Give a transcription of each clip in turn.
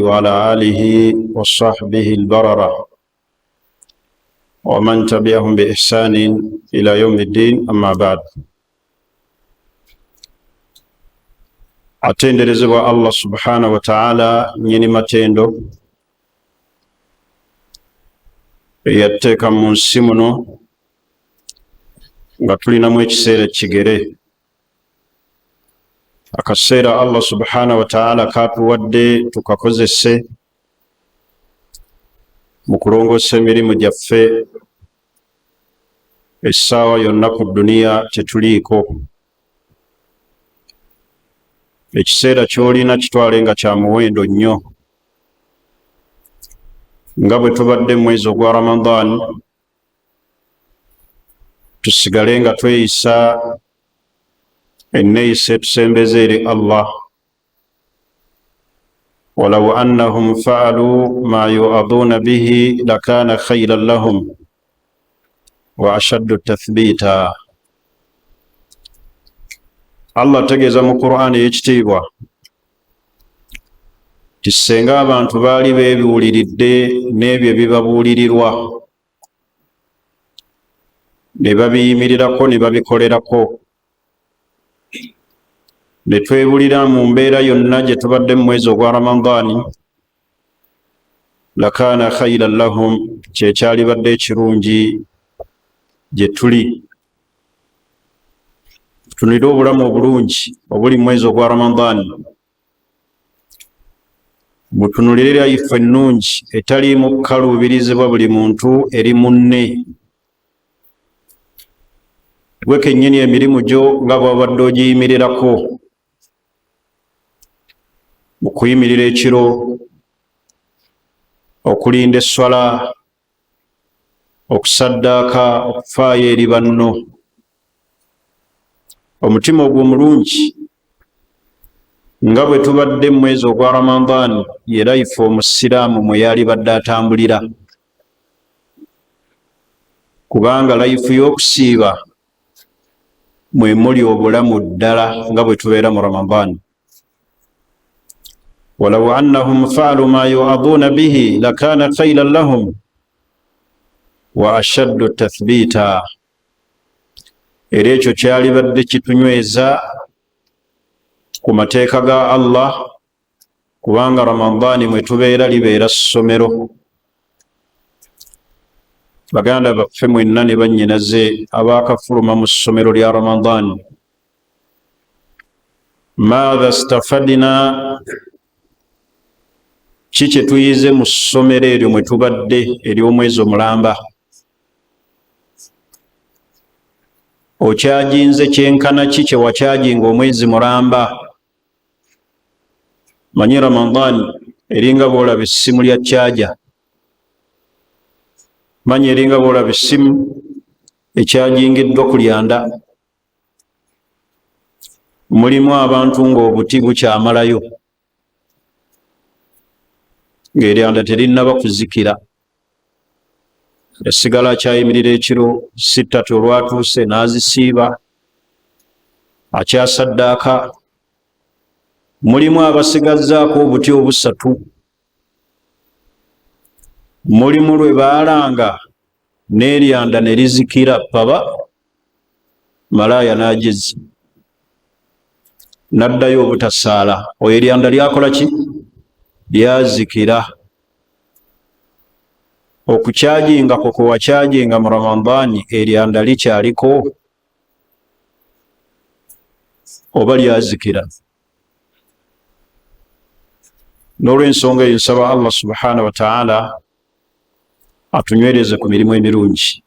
وعلى آله وصحبه البررة ومن تبعهم بإحسان إلى يوم الدين أما بعد. Atenderezebwa Allah subhanahu wataala, nyini matendo, eyatteeka mu nsi muno nga tulinamu ekiseera ekigere. Akaseera Allah subhanahu wataala katuwadde tukakozese mu kulongoosa emirimu gyaffe. Essaawa yonna ku duniya tetuliiko. Ekiseera ky'olina kitwale nga kya muwendo nnyo. Nga bwe tubadde mu mwezi ogwa Ramadan, tusigale nga tweyisa enneeyisa etusembeza eri Allah. Walau annahum faalu ma yuaduuna bihi lakana khairan lahum wa ashaddu tathbiita. Allah ategeeza mu Qur'ani ey'ekitiibwa ti senga abantu baali beebuuliridde n'ebyo ebibabuulirirwa ne babiyimirirako ne babikolerako, ne twebulira mu mbeera yonna gye tubadde mu mwezi ogwa Ramadaani, lakaana khairan lahum, kyekyalibadde ekirungi gye tuli. Tunire obulamu obulungi obuli mu mwezi ogwa Ramadaani, mutunulire life ennungi etaliimu kukaluubirizibwa buli muntu eri munne. Gwe kennyini emirimu gyo nga bwabadde ogiyimirirako mu kuyimirira ekiro, okulinda esswala, okusaddaaka, okufaayo eri banno, omutima ogwo omulungi nga bwe tubadde mu mwezi ogwa Ramadan, ye life omusiraamu mwe yalibadde atambulira, kubanga life y'okusiiba mwe muli obulamu ddala nga bwe tubeera mu Ramadan. Walau annahum faalu ma yuaduuna bihi lakana khairan lahum wa ashaddu tathbiita. Era ekyo kyalibadde kitunyweza ku mateeka ga Allah, kubanga Ramadaani mwe tubeera libeera ssomero. Baganda baffe mwenna ne bannyinaze abaakafuluma mu ssomero lya Ramadaani, maatha stafadina? Ki kye tuyize mu ssomero eryo mwe tubadde ery'omwezi omulamba? Okyajinze kyenkana ki kye wakyajinga omwezi mulamba? Manyi Ramadan eringa bwolaba essimu lya kyaja, manyi eringa bwolaba essimu ekyajingiddwa ku lyanda. Mulimu abantu ng'obuti bukyamalayo ng'eryanda terinnaba kuzikira, yasigala akyayimirira ekiro sittatu, olwatuuse n'azisiiba akyasaddaaka. Mulimu abasigazzaako obuti obusatu, mulimu lwe baalanga n'eryanda ne lizikira paba malaaya n'agizza n'addayo obutasaala. Oyo eryanda lyakola ki? Lyazikira. Okukyajinga kwo kwe wakyajinga mu Ramadaani, eryanda likyaliko oba lyazikira? N'olwensonga eyo nsaba Allah subhanahu wataala atunywereze ku mirimu emirungi.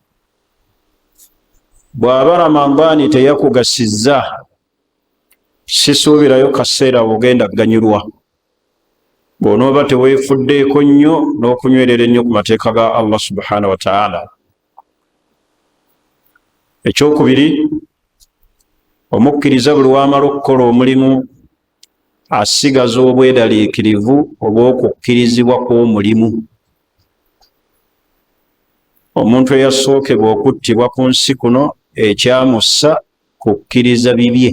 Bw'aba Ramadaani teyakugasizza, sisuubirayo kaseera bwogenda kuganyulwa bw'onooba teweefuddeeko nnyo n'okunywerera ennyo ku mateeka ga Allah subhanahu wataala. Ekyokubiri, omukkiriza buli wamala okukola omulimu asigaza obweraliikirivu obw'okukkirizibwa kw'omulimu. Omuntu eyasookebwa okuttibwa ku nsi kuno, ekyamussa kukkiriza bibye,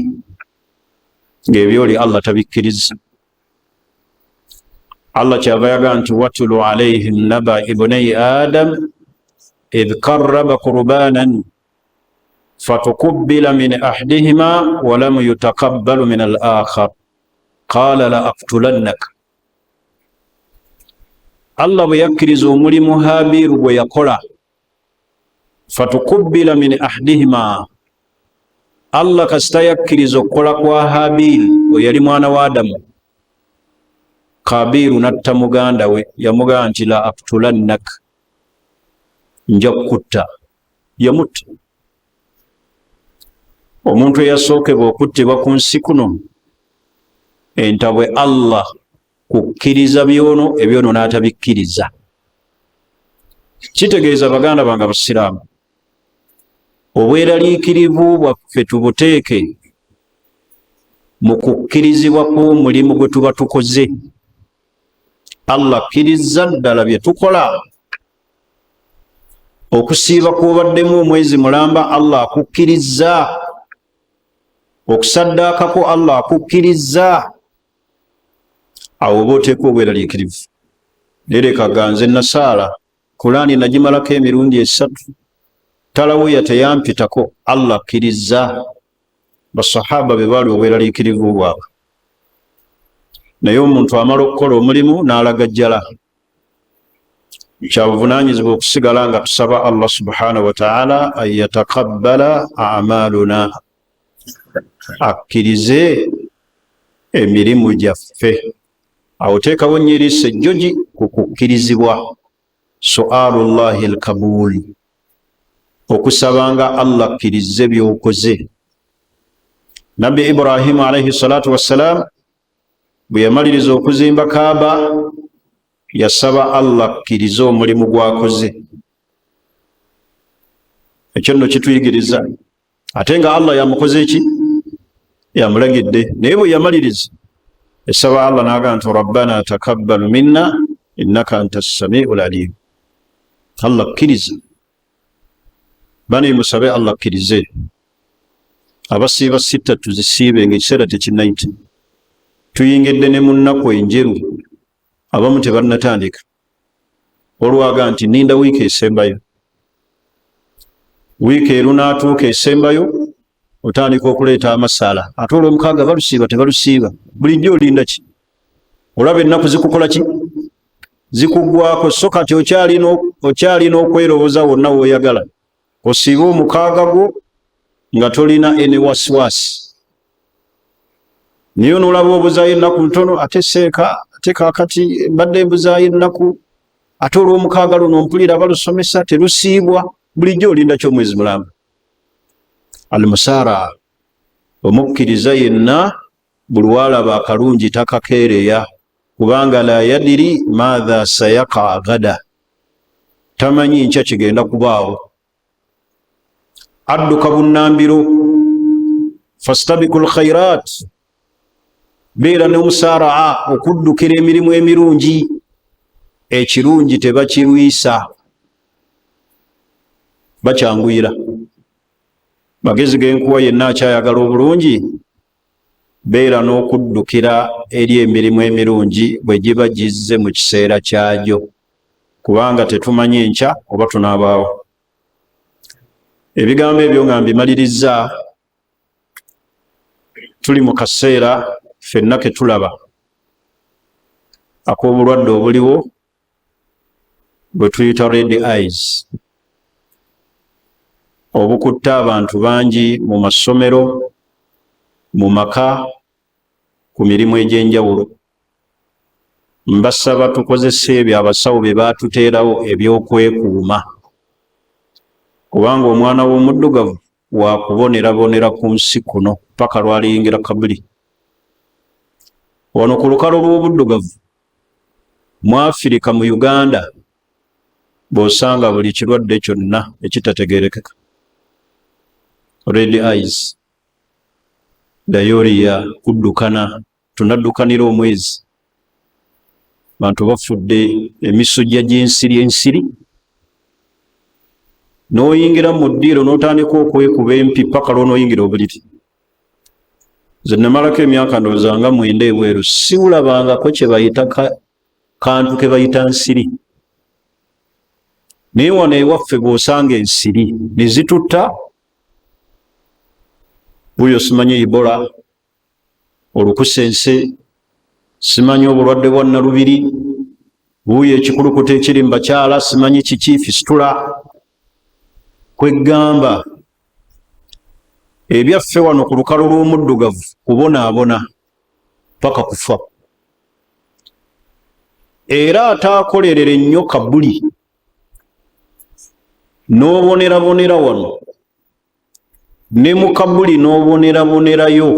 ng'ebyoli Allah tabikkiriza. Allah kyava yaga nti watulu alaihim naba ibnai adam idh karraba qurbanan fatukubbila min ahdihima walam yutaqabbalu min al akhar qala la aktulannaka. Allah bwe yakkiriza omulimu Habiru gwe yakola, fatukubbila min ahdihima, Allah kasita yakkiriza okukola kwa Habiru oyo yali mwana wa Adamu, Kabiru natta muganda we, yamugamba nti la aktulannak, nja kukutta. Yamutta. Omuntu eyasookebwa okuttibwa ku nsi kuno entabwe Allah kukkiriza byono ebyono n'atabikkiriza. Kitegeeza baganda bange abasiraamu, obweraliikirivu bwaffe tubuteeke mu kukkirizibwa kw'omulimu gwe tuba tukoze. Allah akkirizza ddala bye tukola. Okusiiba kw'obaddemu omwezi mulamba Allah akukkirizza, okusaddaakako Allah akukkirizza, awo oba oteeka obweraliikirivu. Naye leka ganze nasaala Kulaani nagimalako emirundi esatu, talawiya teyampitako, Allah akkirizza. Basahaba be baali obweraliikirivu bwabwe. Naye omuntu amala okukola omulimu n'alagajjala, kyabuvunanyizibwa okusigala nga tusaba Allah subhanahu wataala an yatakabbala amaluna, akkirize emirimu gyaffe. Awo teekawo nnyo eriiso ejjogi ku kukkirizibwa, sualu llahi lkabuul, okusabanga Allah akkirize byokoze. Nabbi Ibrahimu alaihi salatu wassalam bwe yamaliriza okuzimba Kaaba, yasaba Allah akkirize omulimu gwakoze. Ekyo nno kituyigiriza, ate nga Allah yamukoze eki yamulagidde, naye bwe yamaliriza esaba Allah naga nti rabbana takabbal minna innaka anta samiu lalim. Allah kkiriza. Bani musabe Allah kkirize. Abasiiba sitta tuzisiibe nga ekiseera tekinnayita. Tuyingidde ne mu nnaku enjeru, abamu tebannatandika, olwaga nti ninda wiiki esembayo. Wiiki erunaatuuka esembayo otandika okuleeta amasaala, ate olwomukaaga balusiiba tebalusiiba, bulijjo olinda ki? Olaba ennaku zikukola ki? Zikuggwako. So kati okyalina okwerowooza wonna w'oyagala osiibe omukaaga gwo nga tolina ene wasiwasi. Naye onolaba obuzaayo ennaku ntono, ate seeka, ate kakati mbadde mbuzaayo ennaku, ate olwomukaaga luno mpulira balusomesa terusiibwa. Bulijjo olinda kyomwezi mulamba. Almusaara, omukkiriza yenna buli walaba akalungi takakeereya, kubanga la yadiri maatha sayaka gada, tamanyi nkya kigenda kubaawo. Adduka bunnambiro, fastabiku lkhairat, beera n'omusaraa okuddukira emirimu emirungi. Ekirungi tebakirwisa, bakyanguyira. Magezi genkuwa yenna akyayagala obulungi, beera n'okuddukira eri emirimu emirungi bwe giba gizze mu kiseera kyagyo, kubanga tetumanyi enkya oba tunaabaawo. Ebigambo ebyo nga mbimalirizza, tuli mu kaseera ffenna ke tulaba ak'obulwadde obuliwo bwe tuyita red eyes, obukutte abantu bangi mu masomero, mu maka, ku mirimu egy'enjawulo. Mbasaba tukozese ebyo abasawo bye baatuteerawo eby'okwekuuma, kubanga omwana w'omuddugavu wakubonerabonera ku nsi kuno paka lwaliyingira kabuli. Wano ku lukalo lw'obuddugavu mu Afirika, mu Uganda, bw'osanga buli kirwadde kyonna ekitategerekeka, red eyes, diarrhea, kuddukana, tunaddukanira omwezi, bantu bafudde emisujja gy'ensiri ensiri, n'oyingira mu ddiiro n'otandika okwekuba empi paka lw'onooyingira obuliri. Nze namalako emyaka ndowooza nga 9 ebweru, siwulabangako kye bayita Kantu ke bayita nsiri. Naye wano ewaffe bw'osanga ensiri ne zitutta wuyo, simanyi Ebola, olukusense, simanyi obulwadde bwa nalubiri, wuuyo ekikulukuto ekiri mu bakyala, simanyi kiki, fisitula. Kweggamba ebyaffe wano ku lukalu lw'omuddugavu kubonaabona paka kufa. Era ataakolerera ennyo kabuli n'obonerabonera wano ne mu kabuli n'obonerabonerayo,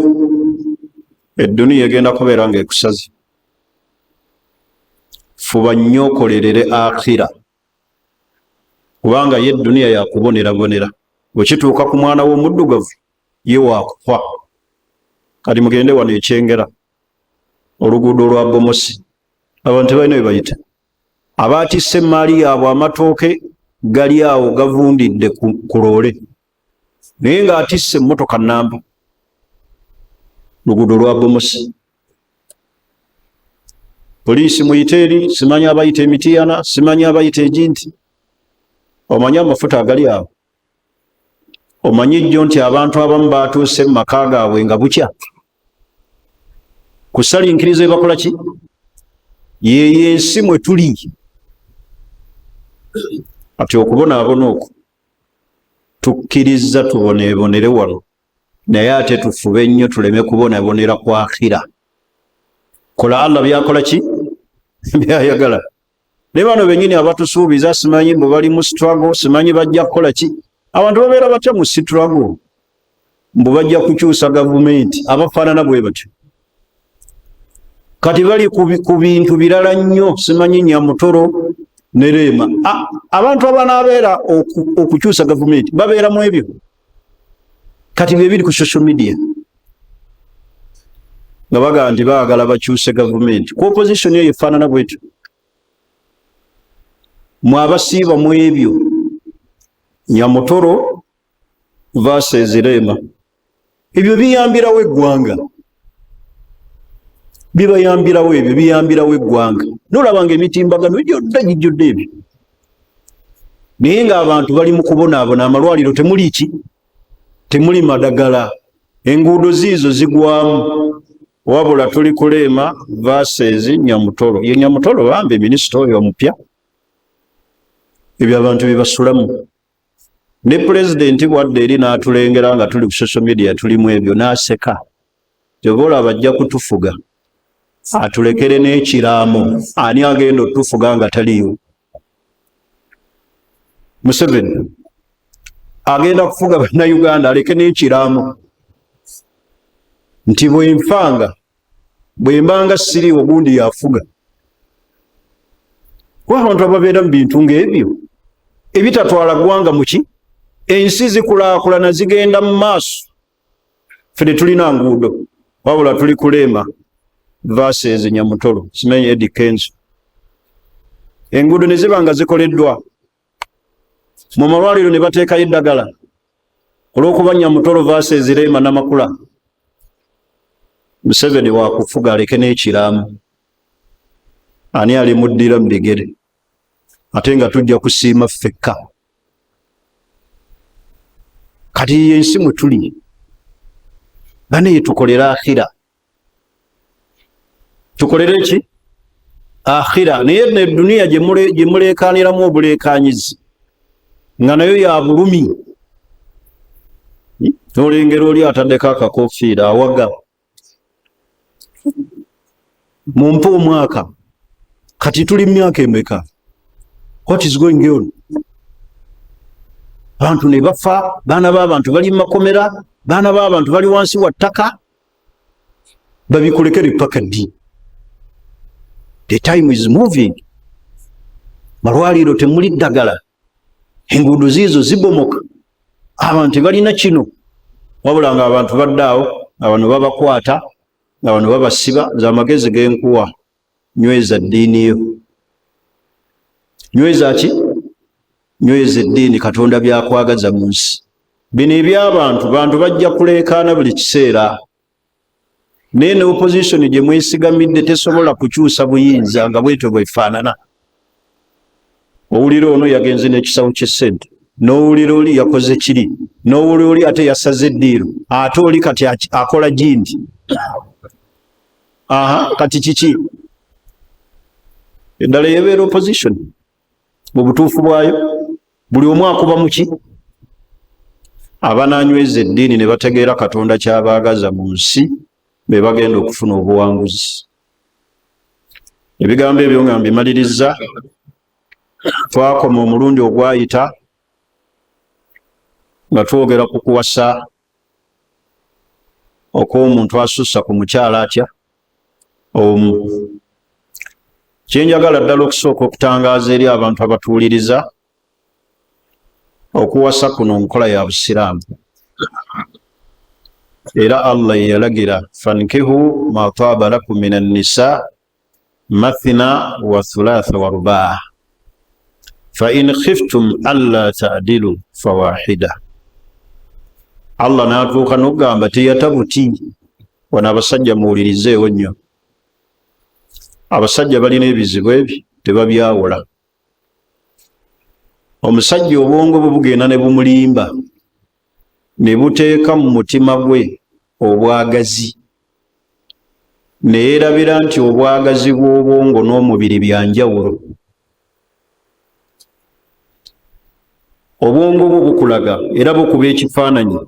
edduniya egenda kubeera ng'ekusaze. Fuba nnyo okolerere akhira, kubanga ye edduniya yakubonerabonera. Bwekituuka ku mwana w'omuddugavu, ye wakufa. Kati mugende wano ekyengera, oluguudo olwa bomosi, abantu tebalina bwe bayita. Abaatisse emaali yaabwe, amatooke gali awo gavundidde ku loole, naye ng'atisse emmotoka namba. Luguudo lwa bomosi, poliisi muyite eri, simanyi abayita emitiyana, simanyi abayita eginti. Omanyi amafuta agali awo? Omanyi jjo nti abantu abamu batuuse mu maka gaabwe nga bukya kusalinkiriza ebakola ki? Yeyo ensi mwe tuli ati. Okubonaabona okwo tukkiriza tuboneebonere wano, naye ate tufube nnyo tuleme kubonabonera ku akhira. Kola Allah byakola ki byayagala. Ne bano benyini abatusuubiza, simanyi mbu bali mu struggle, simanyi bajja kukola ki. Abantu babeera batya mu struggle mbu bajja kukyusa gavumenti? Abafaanana bwe batyo kati bali ku bintu birala nnyo, simanyi Nyamutoro ne Rema. Abantu abanaabeera okukyusa gavumenti babeera mu ebyo kati byebiri ku social media, nga bagamba nti baagala bakyuse gavumenti. Ku opposition eyo efaanana bwetyo, mwe abasiiba mu ebyo Nyamutoro versus Rema, ebyo biyambirawo eggwanga? Bibayambirawo? Ebyo biyambirawo eggwanga? Nolaba nga emitimbagano gyonna gijjudde ebyo, naye ng'abantu bali mu kubonaabona. Amalwaliro temuli ki, temuli madagala, enguudo ziizo zigwamu, wabula tuli kuleema versus Nyamutolo. Ye Nyamutolo bambi, minisita oyo omupya, ebyo abantu bebasulamu. Ne pulezidenti bwadde eri n'atulengera nga tuli ku social media tulimu ebyo, n'aseka. Kyoba olaba ajja kutufuga atulekere n'ekiraamo. Ani agenda otufuga nga taliiwo? Museveni agenda kufuga Bannayuganda aleke n'ekiraamo nti bwenfanga, bwembanga siriiwo, gundi yafuga. Kuba abantu ababeera mu bintu ng'ebyo ebitatwala ggwanga muki, ensi zikulaakulana, zigenda mu maaso, ffe tetulina nguudo, wabula tuli kuleema versus Nyamutolo, simanyi Eddy Kenzo. Enguudo ne ziba nga zikoleddwa, mu malwaliro ne bateekayo eddagala, olw'okuba Nyamutolo versus Rema Namakula, Museveni wakufuga aleke n'ekiraamo. Ani alimuddira mu bigere? Ate nga tujja kusiima ffekka. Kati yensi mwe tuli bane, tukolere akhira. Tukolere ki? Akhira. Naye ne duniya gye muleekaaniramu obuleekaanyizi nga nayo ya bulumi. Nolengera oli ataddeko akakofiira awaga, "Mumpe omwaka." Kati tuli myaka emeka? What is going on? Abantu ne bafa, baana b'abantu bali mu makomera, baana b'abantu bali wansi wa ttaka. Babikulekere paka ddi? The time is moving. Malwaliro temuli ddagala, enguudo ziizo zibomoka, abantu tebalina kino, wabula nga abantu badde awo nga bano babakwata, nga bano babasiba. Nze amagezi genkuwa, nyweza ddiini yo. Nyweza ki? Nyweza eddiini. Katonda byakwagaza mu nsi bino ebyabantu, bantu bajja kuleekaana buli kiseera. Naye ne opposition gye mwesigamidde tesobola kukyusa buyinza nga bwetyo bwefaanana. Owulira ono yagenze n'ekisawo ky'essente, n'owulira oli yakoze kiri, n'owulira oli ate yasaze eddiiro, ate oli kati akola gindi. Aha, kati kiki eddala eyebeera opposition mu butuufu bwayo? Buli omu akuba muki? Abananyweza eddiini ne bategeera Katonda ky'abaagaza mu nsi be bagenda okufuna obuwanguzi. Ebigambo ebyo nga mbimalirizza, twakoma omulundi ogwayita nga twogera ku kuwasa okw'omuntu asussa ku mukyala atya omu. Kyenjagala ddala okusooka okutangaaza eri abantu abatuwuliriza, okuwasa kuno nkola ya Busiraamu, era Allah yeyalagira fankihu ma taaba lakum min annisa mathina wa thulatha wa rubaa fa in khiftum alla tadilu fawahida. Allah n'atuuka n'okugamba teyata buti. Wano abasajja muwulirizeewo nnyo, abasajja balina ebizibu ebi tebabyawula. Omusajja obwongo bwe bugenda ne bumulimba ne buteeka mu mutima gwe obwagazi, ne yeerabira nti obwagazi bw'obwongo n'omubiri bya njawulo. Obwongo bwo bukulaga era bukuba ekifaananyi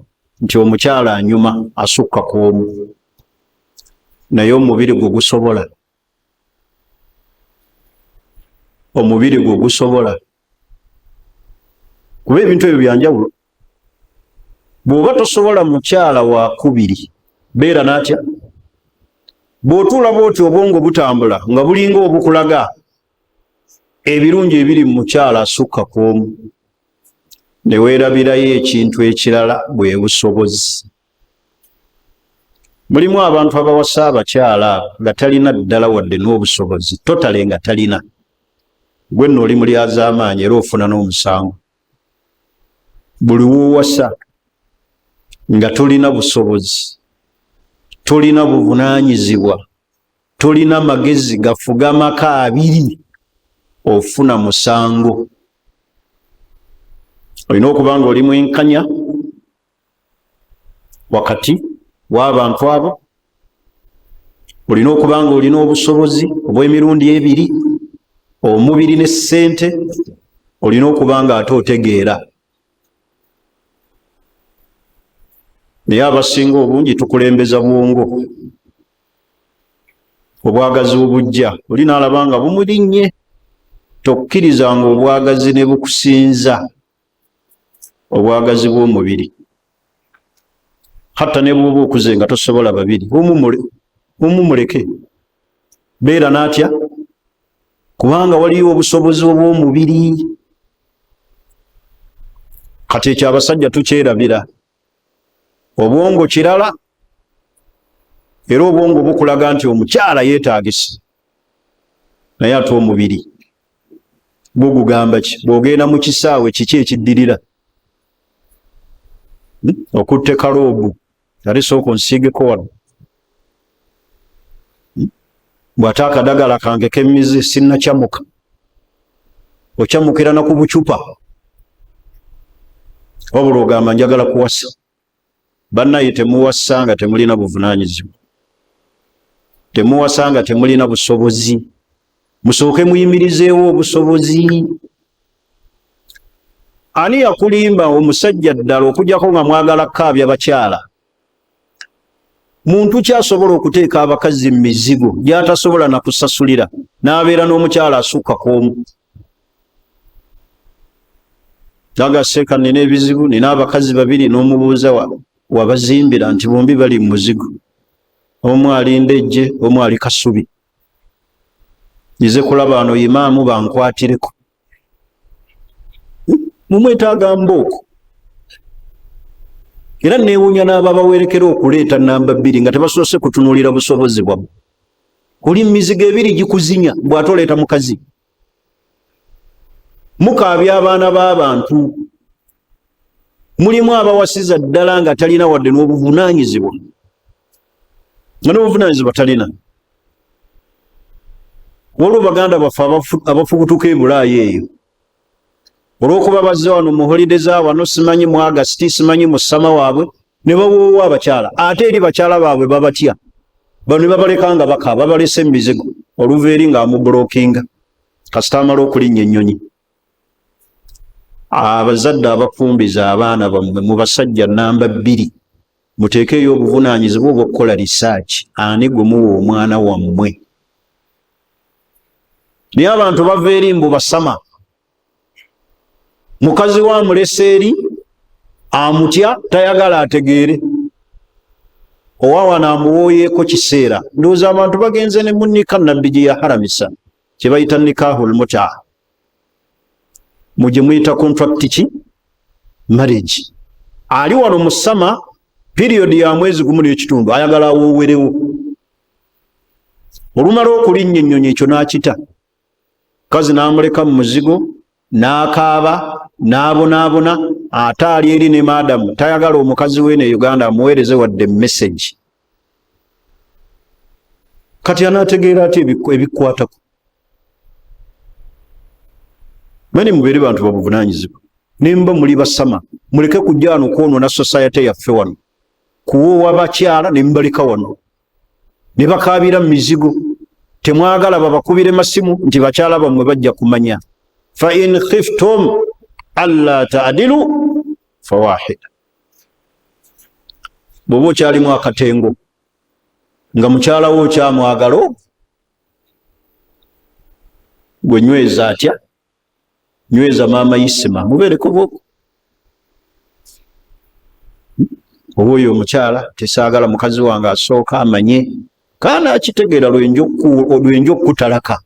nti omukyala anyuma asukka ku omu, naye omubiri gwo gusobola? Omubiri gwo gusobola? Kuba ebintu ebyo byanjawulo. Bw'oba tosobola mukyala wa kubiri, beera n'atya? Bw'otuula bw'oti obwongo butambula nga bulinga obukulaga ebirungi ebiri mu mukyala asukka ku omu, ne weerabirayo ekintu ekirala, bwe busobozi. Mulimu abantu abawasa abakyala nga talina ddala wadde n'obusobozi, totale nga talina. Gwe nno oli mulyazaamaanyi era ofuna n'omusango. Buli w'owasa nga tolina busobozi, tolina buvunaanyizibwa, tolina magezi gafuga maka abiri, ofuna musango. Olina okuba nga oli mwenkanya wakati w'abantu abo, olina okuba nga olina obusobozi obw'emirundi ebiri, omubiri ne ssente, olina okuba nga ate otegeera. Naye abasinga obungi tukulembeza bwongo, obwagazi obujja oli n'alaba nga bumulinnye. Tokkirizanga obwagazi ne bukusinza obwagazi bw'omubiri, hatta ne bw'oba okuze nga tosobola babiri, omu muleke, beera n'atya, kubanga waliyo obusobozi obw'omubiri. Kati ekyo abasajja tukyerabira. Obwongo kirala, era obwongo bukulaga nti omukyala yeetaagisa, naye ate omubiri gwo gugamba ki? Bw'ogenda mu kisaawe kiki ekiddirira? Okutte kaloobu, ate sooka onsiigeko wano, bw'ate akadagala kange k'emize sinnakyamuka. Okyamukira na ku bucupa, wabula ogamba njagala kuwasa. Bannaye, temuwasa nga temulina buvunaanyizibwa, temuwasa nga temulina busobozi. Musooke muyimirizeewo obusobozi. Ani yakulimba omusajja ddala okujjako nga mwagala kukaabya bakyala? Muntu ki asobola okuteeka abakazi mu mizigo gy'atasobola na kusasulira n'abeera n'omukyala asukka ku omu? Aga seeka, nina ebizibu, nina abakazi babiri. N'omubuuza wabazimbira nti bombi bali mu muzigo, omu ali Ndejje, omu ali Kasubi. Nyize kulaba ano imaamu bankwatireko. Mumwetaaga mbooko. Era neewuunya n'ababawerekera okuleeta namba bbiri nga tebasoose kutunuulira busobozi bwammwe. Oli mizigo ebiri gikuzinya, bw'ate oleeta mukazi. Mukaabya abaana b'abantu. Mulimu abawasiza ddala nga talina wadde n'obuvunaanyizibwa. Nga n'obuvunanyizibwa talina. Waliwo baganda baffe abafubutuka e Bulaaya eyo olw'okuba bazze wano mu holide za wano, simanyi mu Agasiti, simanyi mu sama waabwe, ne bawoowa abakyala, ate eri bakyala baabwe babatya, bano ne babaleka nga bakaaba, babalese mu mizigo. Oluva eri ng'amubulokinga kasita amala okulinnya ennyonyi. Abazadde abafumbiza abaana bammwe mu basajja namba 2, muteekeeyo obuvunaanyizibwa obw'okukola risaaki, ani gwe muwa omwana wammwe. Naye abantu bava eri mbu basama, mukazi we amulese eri, amutya, tayagala ategeere, owa wano amuwooyeeko kiseera. Ndowooza abantu bagenze ne mu nika nabbi gye yaharamisa, kye bayita nikahul muta, mu gye muyita contract ki marriage. Ali wano mu sama period ya mwezi gumu n'ekitundu, ayagala awoowerewo. Olumala okulinnya ennyonyi ekyo n'akita kazi, n'amuleka mu muzigo, n'akaaba, n'abonaabona. Ate ali eri ne maadamu tayagala omukazi we ne Uganda amuweereze wadde message. Kati anaategeera atya ebikwatako? Mani mubeere bantu babuvunaanyizibwa, nemba muli basama muleke kujja wano kwonoona society yaffe wano, kuwoowa bakyala ne mubaleka wano ne bakaabira mu mizigo. Temwagala babakubire masimu nti bakyala bammwe bajja kumanya. Fa in khiftum alla taadilu fawahida. Bw'oba okyalimu akatengo nga mukyala wo okyamwagala, gwe nyweza atya, nyweza maama Isima, mubeereko bwoko. Oba oyo omukyala tesaagala mukazi wange asooka amanye, kaana akitegeera lwenja okukutalaka,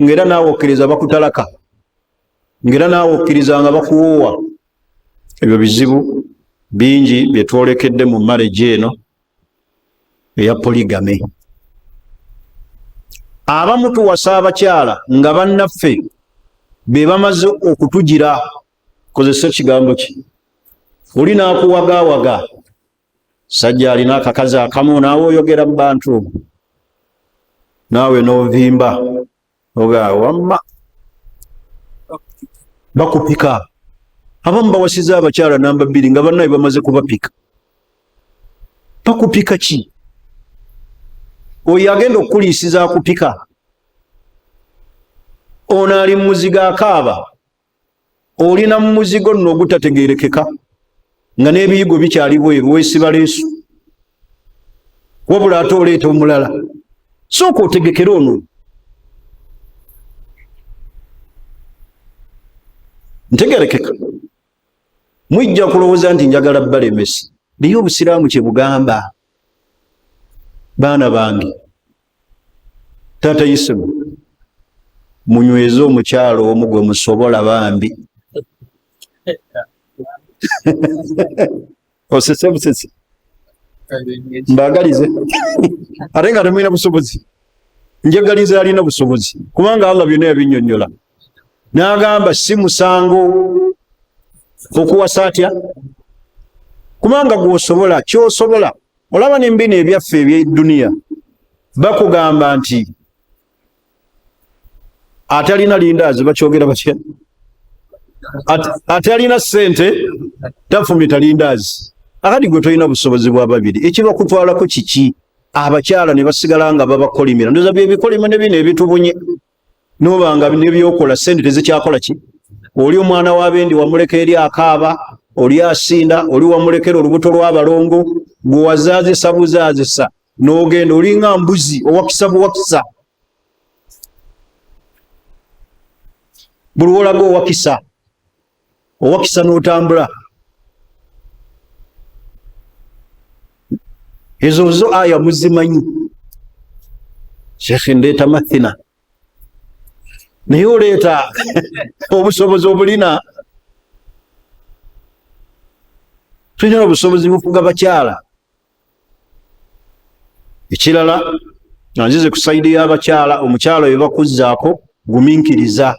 ng'era naawe okkiriza bakutalaka, ng'era naawe okkiriza nga bakuwoowa. Ebyo bizibu bingi bye twolekedde mu marriage eno eya polygamy. Abamu tuwasa abakyala nga bannaffe be bamaze okutugira, kozesa ekigambo ki, oli n'akuwagaawaga, sajja alina akakazi akamu, naawe oyogera mu bantu, naawe n'ovimba, oga wamma bakupika. Abamu bawasiza abakyala namba 2 nga bannaye bamaze kubapika. Bakupika ki? Oyo agenda okukuliisiza akupika, ono ali mu muzigo akaaba, olina mu muzigo nno ogutategeerekeka nga n'ebiyigo bikyali bweru, weesiba leesu, wabula ate oleeta omulala. Sooka otegekere ono. Ntegerekeka, mujja kulowooza nti njagala balemesi, naye obusiraamu kye bugamba, baana bange, taata Isimu, munyweze omukyalo omu gwe musobola bambi. Osese busese, mbagalize ate nga temulina busobozi. Njagaliza alina busobozi, kubanga Allah byonna yabinyonnyola n'agamba si musango okuwasa atya, kubanga gw'osobola ky'osobola. Olaba n'embino ebyaffe eby'edduniya bakugamba nti atalina lindaazi, bakyogera batya? Atalina ssente tafumita lindaazi. Akati gwe tolina busobozi bwa babiri, ekibakutwalako kiki? Abakyala ne basigala nga babakolimira, ndoza byebikolimo ne bino ebitubunye, noba nga nebyokola sente tezikyakola ki. Oli omwana w'abendi wamuleka eri akaaba, oli asinda, oli wamulekera olubuto lw'abalongo, gwe wazaazisa buzaazisa n'ogenda, olinga mbuzi owakisa buwakisa, buli wolaga owakisa owakisa n'otambula. Ezo zo aya muzimanyi, shekhe ndeeta mathina, naye oleeta obusobozi obulina, tulina obusobozi bufuga bakyala. Ekirala nga nzize ku sayidi y'abakyala, omukyala oyo bakuzzaako guminkiriza,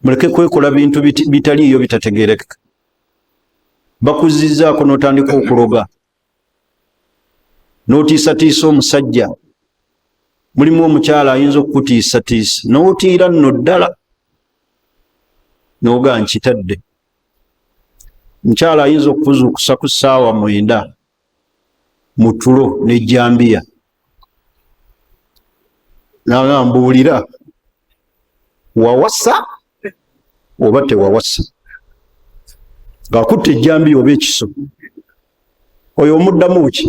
muleke kwekola bintu bitaliiyo bitategerekeka. Bakuzizzaako n'otandika okuloga. N'otiisatiisa omusajja, mulimu omukyala ayinza okukutiisatiisa n'otiira nno ddala n'oga nkitadde. Omukyala ayinza okukuzuukusa ku ssaawa 9 mu tulo n'ejjambiya nanga mbuulira, wawasa oba tewawasa? Ng'akutta ejjambiya oba ekiso, oyo omuddamu ki?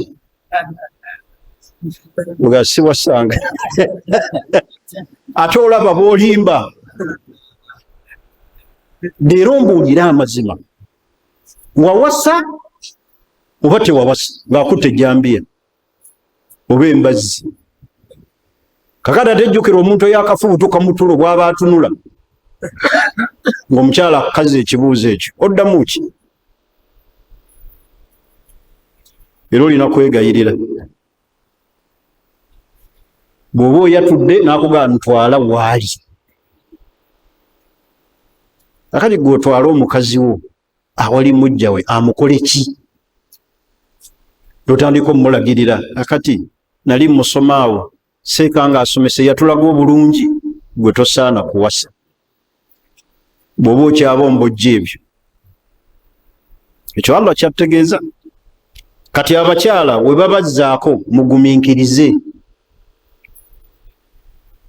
Nga siwasanga. Ate olaba bw'olimba. Leero mbuulire amazima, wawasa oba tewawasa? Ng'akutta ejjambiya oba embazzi. Kakati ate jjukira omuntu eyakafubutuka mutulo bw'aba atunula ng'omukyala akukaza ekibuuzo ekyo, oddamu ki? Era olina kwegayirira. Bw'oba oyatudde n'akugaa ntwala waali, akati gwe otwale omukazi wo awali mujja we amukole ki? Notandika omulagirira. Akati nali musoma awo seeka nga asomese yatulaga obulungi, gwe tosaana kuwasa bw'oba okyaba ombojja ebyo. Ekyo Allah kyatutegeeza. Kati abakyala we babazzaako mugumiikirize.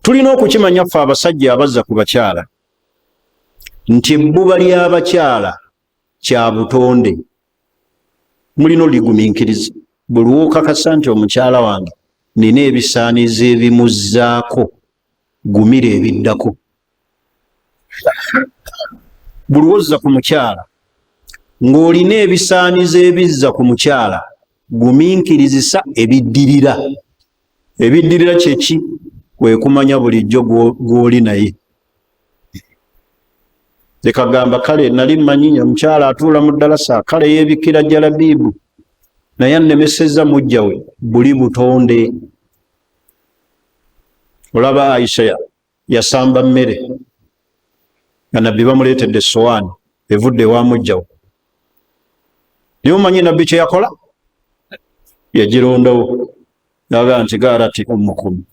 Tulina okukimanya ffe abasajja abazza ku bakyala nti ebbuba ly'abakyala kya butonde, mulina oligumiikiriza. Buli lw'okakasa nti omukyala wange nina ebisaanizo ebimuzzaako, gumira ebiddako. Buli wozza ku mukyala ng'olina ebisaanizo ebizza ku mukyala, gumiikirizisa ebiddirira. Ebiddirira kyeki? Kwe kumanya bulijjo gw'oli naye. Leka gamba kale nali mmanyi omukyala atuula mu ddalasa, kale yeebikkira jalabiibu, naye annemesezza mujja we. Buli butonde. Olaba Aisha yasamba mmere nga nabbi bamuleetedde essowaani evudde ewa mujja we, naye omanyi nabbi kye yakola? Yagirondawo naga nti gaarati ummukum,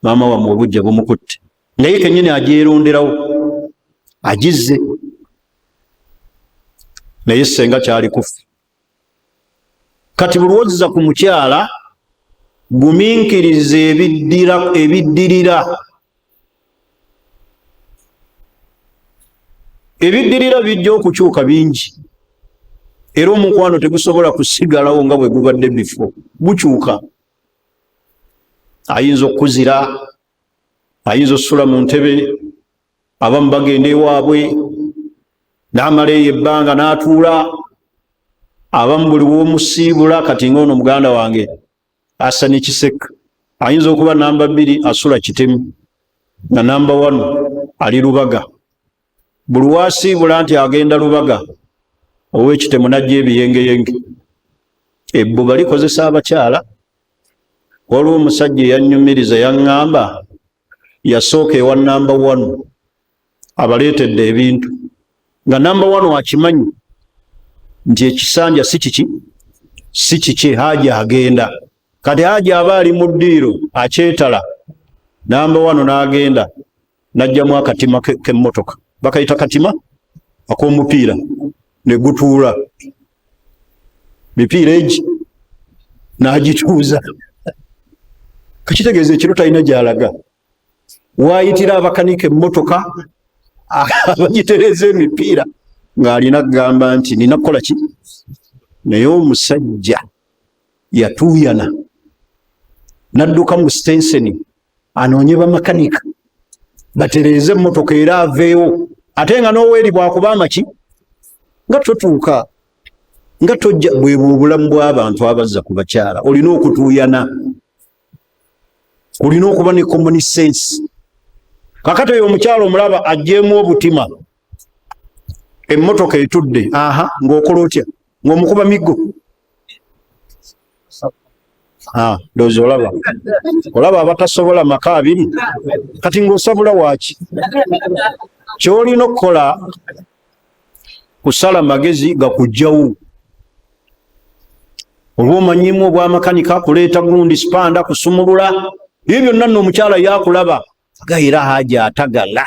maama wammwe obujja bumukutte, nga ye kennyini agyeronderawo agizze. Naye senga kyali kufa. Kati buli wozza ku mukyala gumiikiriza ebiddirira. Ebiddirira bijja okukyuka bingi, era omukwano tegusobola kusigalawo nga bwe gubadde bifo, gukyuka. Ayinza okukuzira, ayinza osula mu ntebe, abamu bagenda ewaabwe n'amala eyo ebbanga n'atuula, abamu buli w'omusiibula. Kati nga ono muganda wange Asani Kiseka ayinza okuba namba 2 asula Kitemu, nga namba 1 ali Lubaga. Buli wasiibula nti agenda Lubaga, ow'Ekitemu n'ajja ebiyengeyenge. Ebbuba likozesa abakyala. Waliwo omusajja eyannyumiriza, yaŋŋamba yasooka ewa namba 1 abaleetedde ebintu, nga namba 1 akimanyi nti ekisanja si kiki, si kiki, Haji agenda. Kati Haji aba ali mu ddiiro akyetala, namba 1 n'agenda n'ajjamu akatima k'emmotoka, bakayita katima ak'omupiira, ne gutuula mipiira egi n'agituuza. Kakitegeeza ekiro talina gy'alaga, waayitira abakanika emmotoka abagitereeza emipiira, ng'alina kugamba nti nina kukola ki. Naye omusajja yatuuyana n'adduka mu sitenseni anoonye bamakanika batereeze emmotoka era aveewo, ate nga n'oweeri bwakuba amaki nga totuuka nga tojja. Bwebwe obulamu bw'abantu abazza ku bakyala, olina okutuuyana, olina okuba ne common sense. Kakati oyo omukyala omulaba agyemu obutima, emmotoka etudde, aha, ng'okola otya? Ng'omukuba miggo. Ndowooza olaba abatasobola maka abiri, kati ng'osabula waaki? Ky'olina okukola kusala magezi gakugjawo. Oba omanyimu obwamakanika, kuleeta gundi sipanda, kusumulula, ebyo byonna nno omukyala yakulaba aga era haja atagala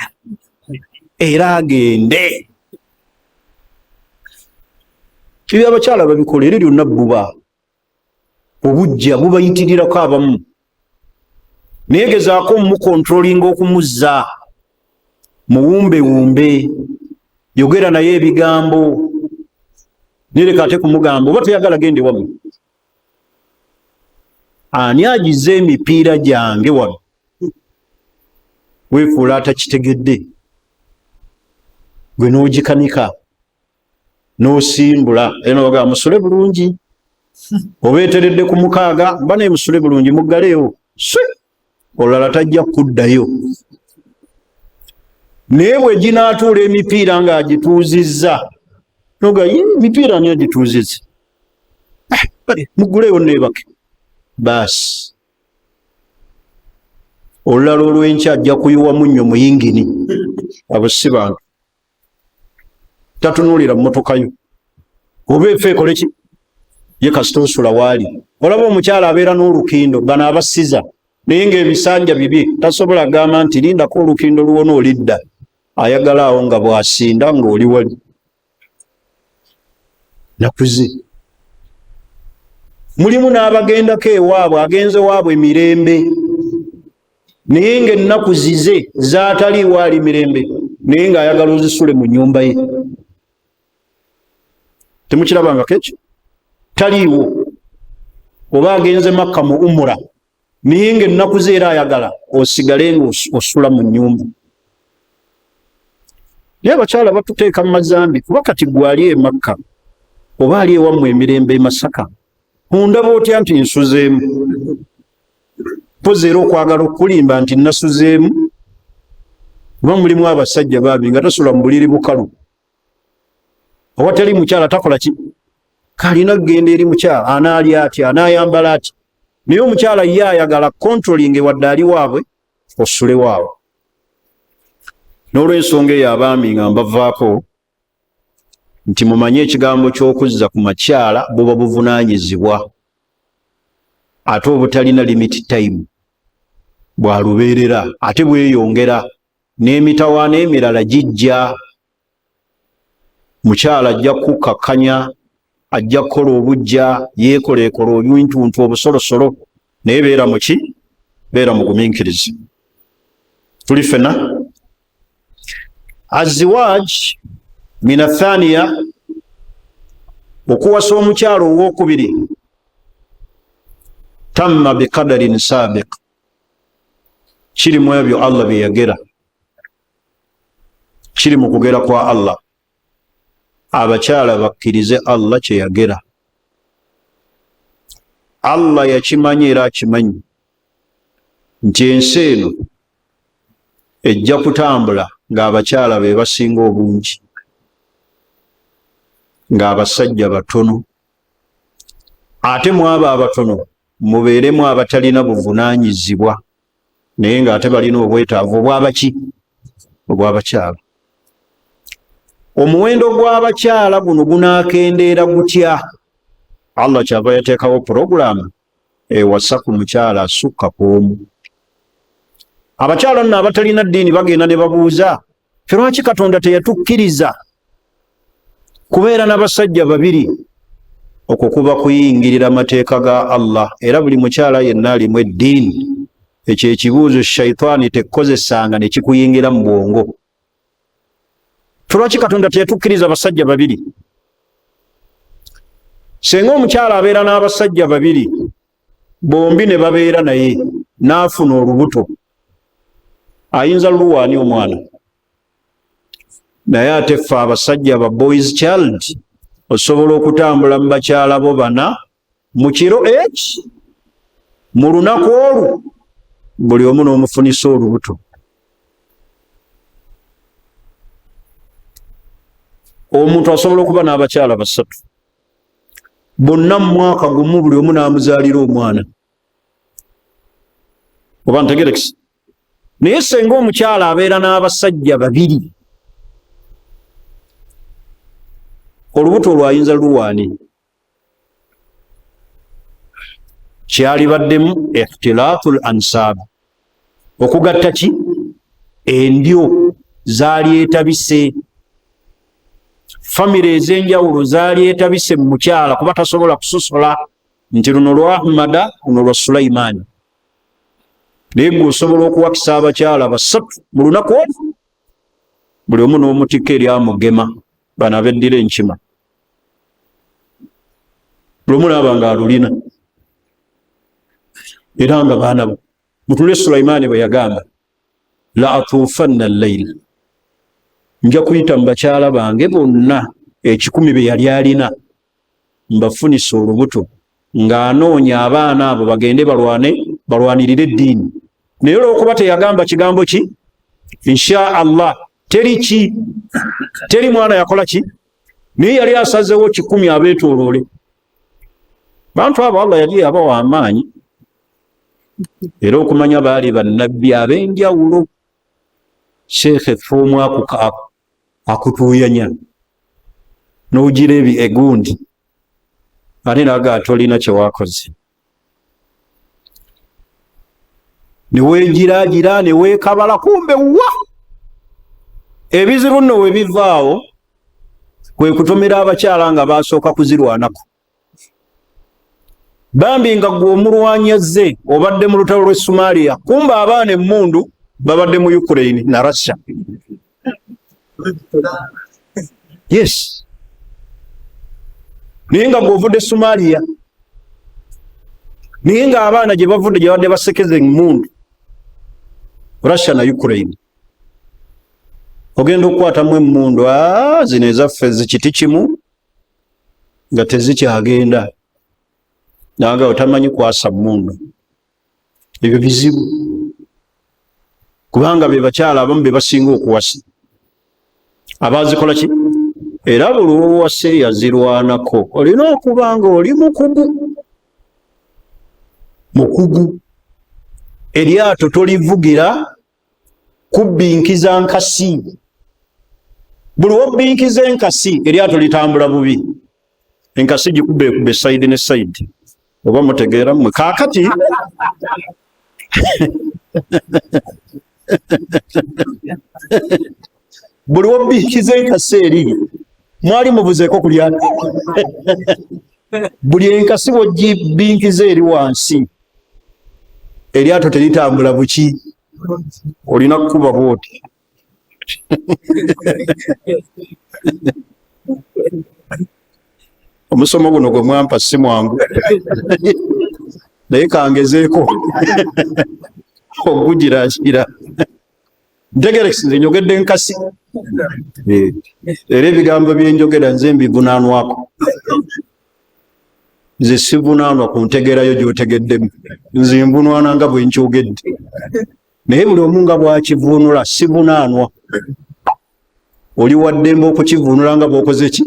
era agende. Ebyo abakyala babikola, era lyonna bbuba obujja bubayitirirako abamu, naye gezaako omukontrolinga okumuzza muwumbewumbe, yogera naye ebigambo, nereka ate kumugamba oba toyagala gende wamwe. Ani agize emipiira gyange wano? Weefuula atakitegedde, gwe n'ogikanika n'osimbula era nobagaa musule bulungi, obeeteredde ku mukaaga mba naye musule bulungi, muggaleewo swe, olulala tajja kuddayo. Naye bwe ginaatuula emipiira ng'agituuzizza, noga emipiira ani agituuzizza? Ah, mugguleewo neebake baasi. Olulala olw'enkya ajja kuyiwa munnyo mu yingini. Abo si bantu. Tatunuulira mmotoka yo oba efe ekole ki, ye kasita osula waali. Olaba omukyala abeera n'olukindo, bano abasiza, naye ng'ebisanja bibi, tasobola gamba nti lindako olukindo luwona olidda, ayagala awo nga bw'asinda ng'oli wali nakuze. Mulimu n'abagendako ewaabwe, agenze waabwe mirembe, naye ng'ennaku zize zaataliiwo ali mirembe, naye ng'ayagala ozisule mu nnyumba ye. Temukirabangako ekyo? Taliiwo, oba agenze Makka mu umura, naye ng'ennaku ze era ayagala osigale ng'osula mu nnyumba. Naye abakyala batuteeka mu mazambi, kuba kati gwe ali e Makka oba ali ewammwe emirembe e Masaka, ondaba otya nti nsuzeemu? Mpozi era okwagala okukulimba nti nasuzeemu, kuba mulimu abasajja baabi nga tasula mu buliri bukalu awatali mukyala, takola ki kalina kugenda eri mukyala, anaalya atya, anaayambala atya? Naye omukyala ye ayagala controlling, wadde ali waabwe osule waabwe. N'olw'ensonga eyo, abaami nga mbavaako nti mumanye ekigambo ky'okuzza ku makyala buba buvunaanyizibwa ate obutalina limit time, bwa lubeerera, ate bweyongera n'emitawaana emirala gijja. Mukyala ajja kukkakkanya, ajja kukola obujja, yeekoleekola obintuntu obusolosolo, naye beera muki, beera mugumiikiriza. Tuli ffena. Aziwaaj min athaniya, okuwasa omukyalo owokubiri, tamma biqadarin sabiq, kiri mu ebyo Allah bye yagera, kiri mu kugera kwa Allah. Abakyala bakkirize Allah kye yagera. Allah yakimanyi era akimanyi nti ensi eno ejja kutambula ng'abakyala be basinga obungi, ng'abasajja batono, ate mu abo abatono mubeeremu abatalina buvunaanyizibwa, naye ng'ate balina obwetaavu obwabaki, obw'abakyala. Omuwendo gw'abakyala guno gunaakendeera gutya? Allah kyava yateekawo purogulaamu ewasa ku mukyala asukka ku omu. Abakyala nno abatalina ddiini bagenda ne babuuza, ffe lwaki Katonda teyatukkiriza kubeera n'abasajja babiri? Okwo kuba kuyingirira mateeka ga Allah, era buli mukyala yenna alimu eddiini, ekyo ekibuuzo shaitaani tekkozesanga ne kikuyingira mu bwongo. Lwaki Katonda teyatukkiriza basajja babiri? Senga omukyala abeera n'abasajja babiri bombi ne babeera naye n'afuna olubuto, ayinza luluwaani omwana? Naye ate ffe abasajja ba boys child, osobola okutambula mu bakyala bo bana mu kiro eki, mu lunaku olwo, buli omu n'omufunisa olubuto. Omuntu asobola okuba n'abakyala basatu bonna mu mwaka gumu, buli omu n'amuzaalira omwana, oba ntegerekisi. Naye senga omukyala abeera n'abasajja babiri, olubuto olwo ayinza luwaani? Kyalibaddemu ikhtilaatu l ansaab, okugatta ki endyo zaalyetabise, famire ez'enjawulo zaalyetabise mu mukyala, kuba tasobola kusosola nti luno lwa Ahmada, luno lwa Sulaimaani. Naye gwe osobola okuwakisa abakyala basatu mu lunaku olwo, buli omu n'omutikka eryamugema. Bano abeddira enkima lumu naaba nga alulina, era nga baana bo mutule. Sulaimaani bwe yagamba, la atuufanna llaila, nja kuyita mu bakyala bange bonna 100 be yali alina, mbafunisa olubuto, ng'anoonya abaana abo bagende balwane, balwanirire eddiini. Naye olwokuba teyagamba kigambo ki insha Allah, teri ki, teri mwana yakola ki, naye yali asazewo 100 abeetooloole. Bantu abo Allah yali yabawa amaanyi, era okumanya baali bannabbi ab'enjawulo. Sheekhe foomu akutuuyanya n'ogira ebi egundi, ate naga tolina kyewakoze, newegiragira newekabala, kumbe wa ebizibu nno webivaawo kwe kutomera abakyala nga basooka kuzirwanako. Bambi nga gwe omulwanyi azze obadde mu lutalo lw'e Somalia, kumba abaana emmundu babadde mu Ukraine na Russia. Yes, naye nga gwe ovudde Somalia, naye nga abaana gye bavudde gye babadde basekeza emmundu Russia na Ukraine, ogenda okukwatamu emmundu zino ezaffe zikiti kimu nga tezikyagenda, nanga otamanyi kwasa mundu. Ebyo bizibu, kubanga be bakyala abamu be basinga okuwasa abazikola ki, era buli wowasa eyazirwanako olina okuba nga oli mukugu mukugu. Eryato tolivugira kubbinkiza nkasi. Buli wobbinkiza enkasi eryato litambula bubi. Enkasi gikuba ekuba esayidi ne sayidi, oba mutegeera mmwe. Kaakati buli wobbinkiza enkasi eri mwali mubuzeeko ku lyato, buli enkasi bwogibinkiza eri wansi eryato teritambula buki, olina kukuba bwoti. Omusomo guno gwe mwampa si mwangu, naye kangezeeko ogugiragira. Ntegerekisi nze njogedde nkasi, era ebigambo byenjogera nze mbivunaanwako. Nze sivunaanwa ku ntegeerayo gy'otegeddemu, nze nvunwana nga bwe nkyogedde, naye buli omu nga bw'akivuunula sivunaanwa. Oli waddembe okukivuunula nga bw'okoze ki.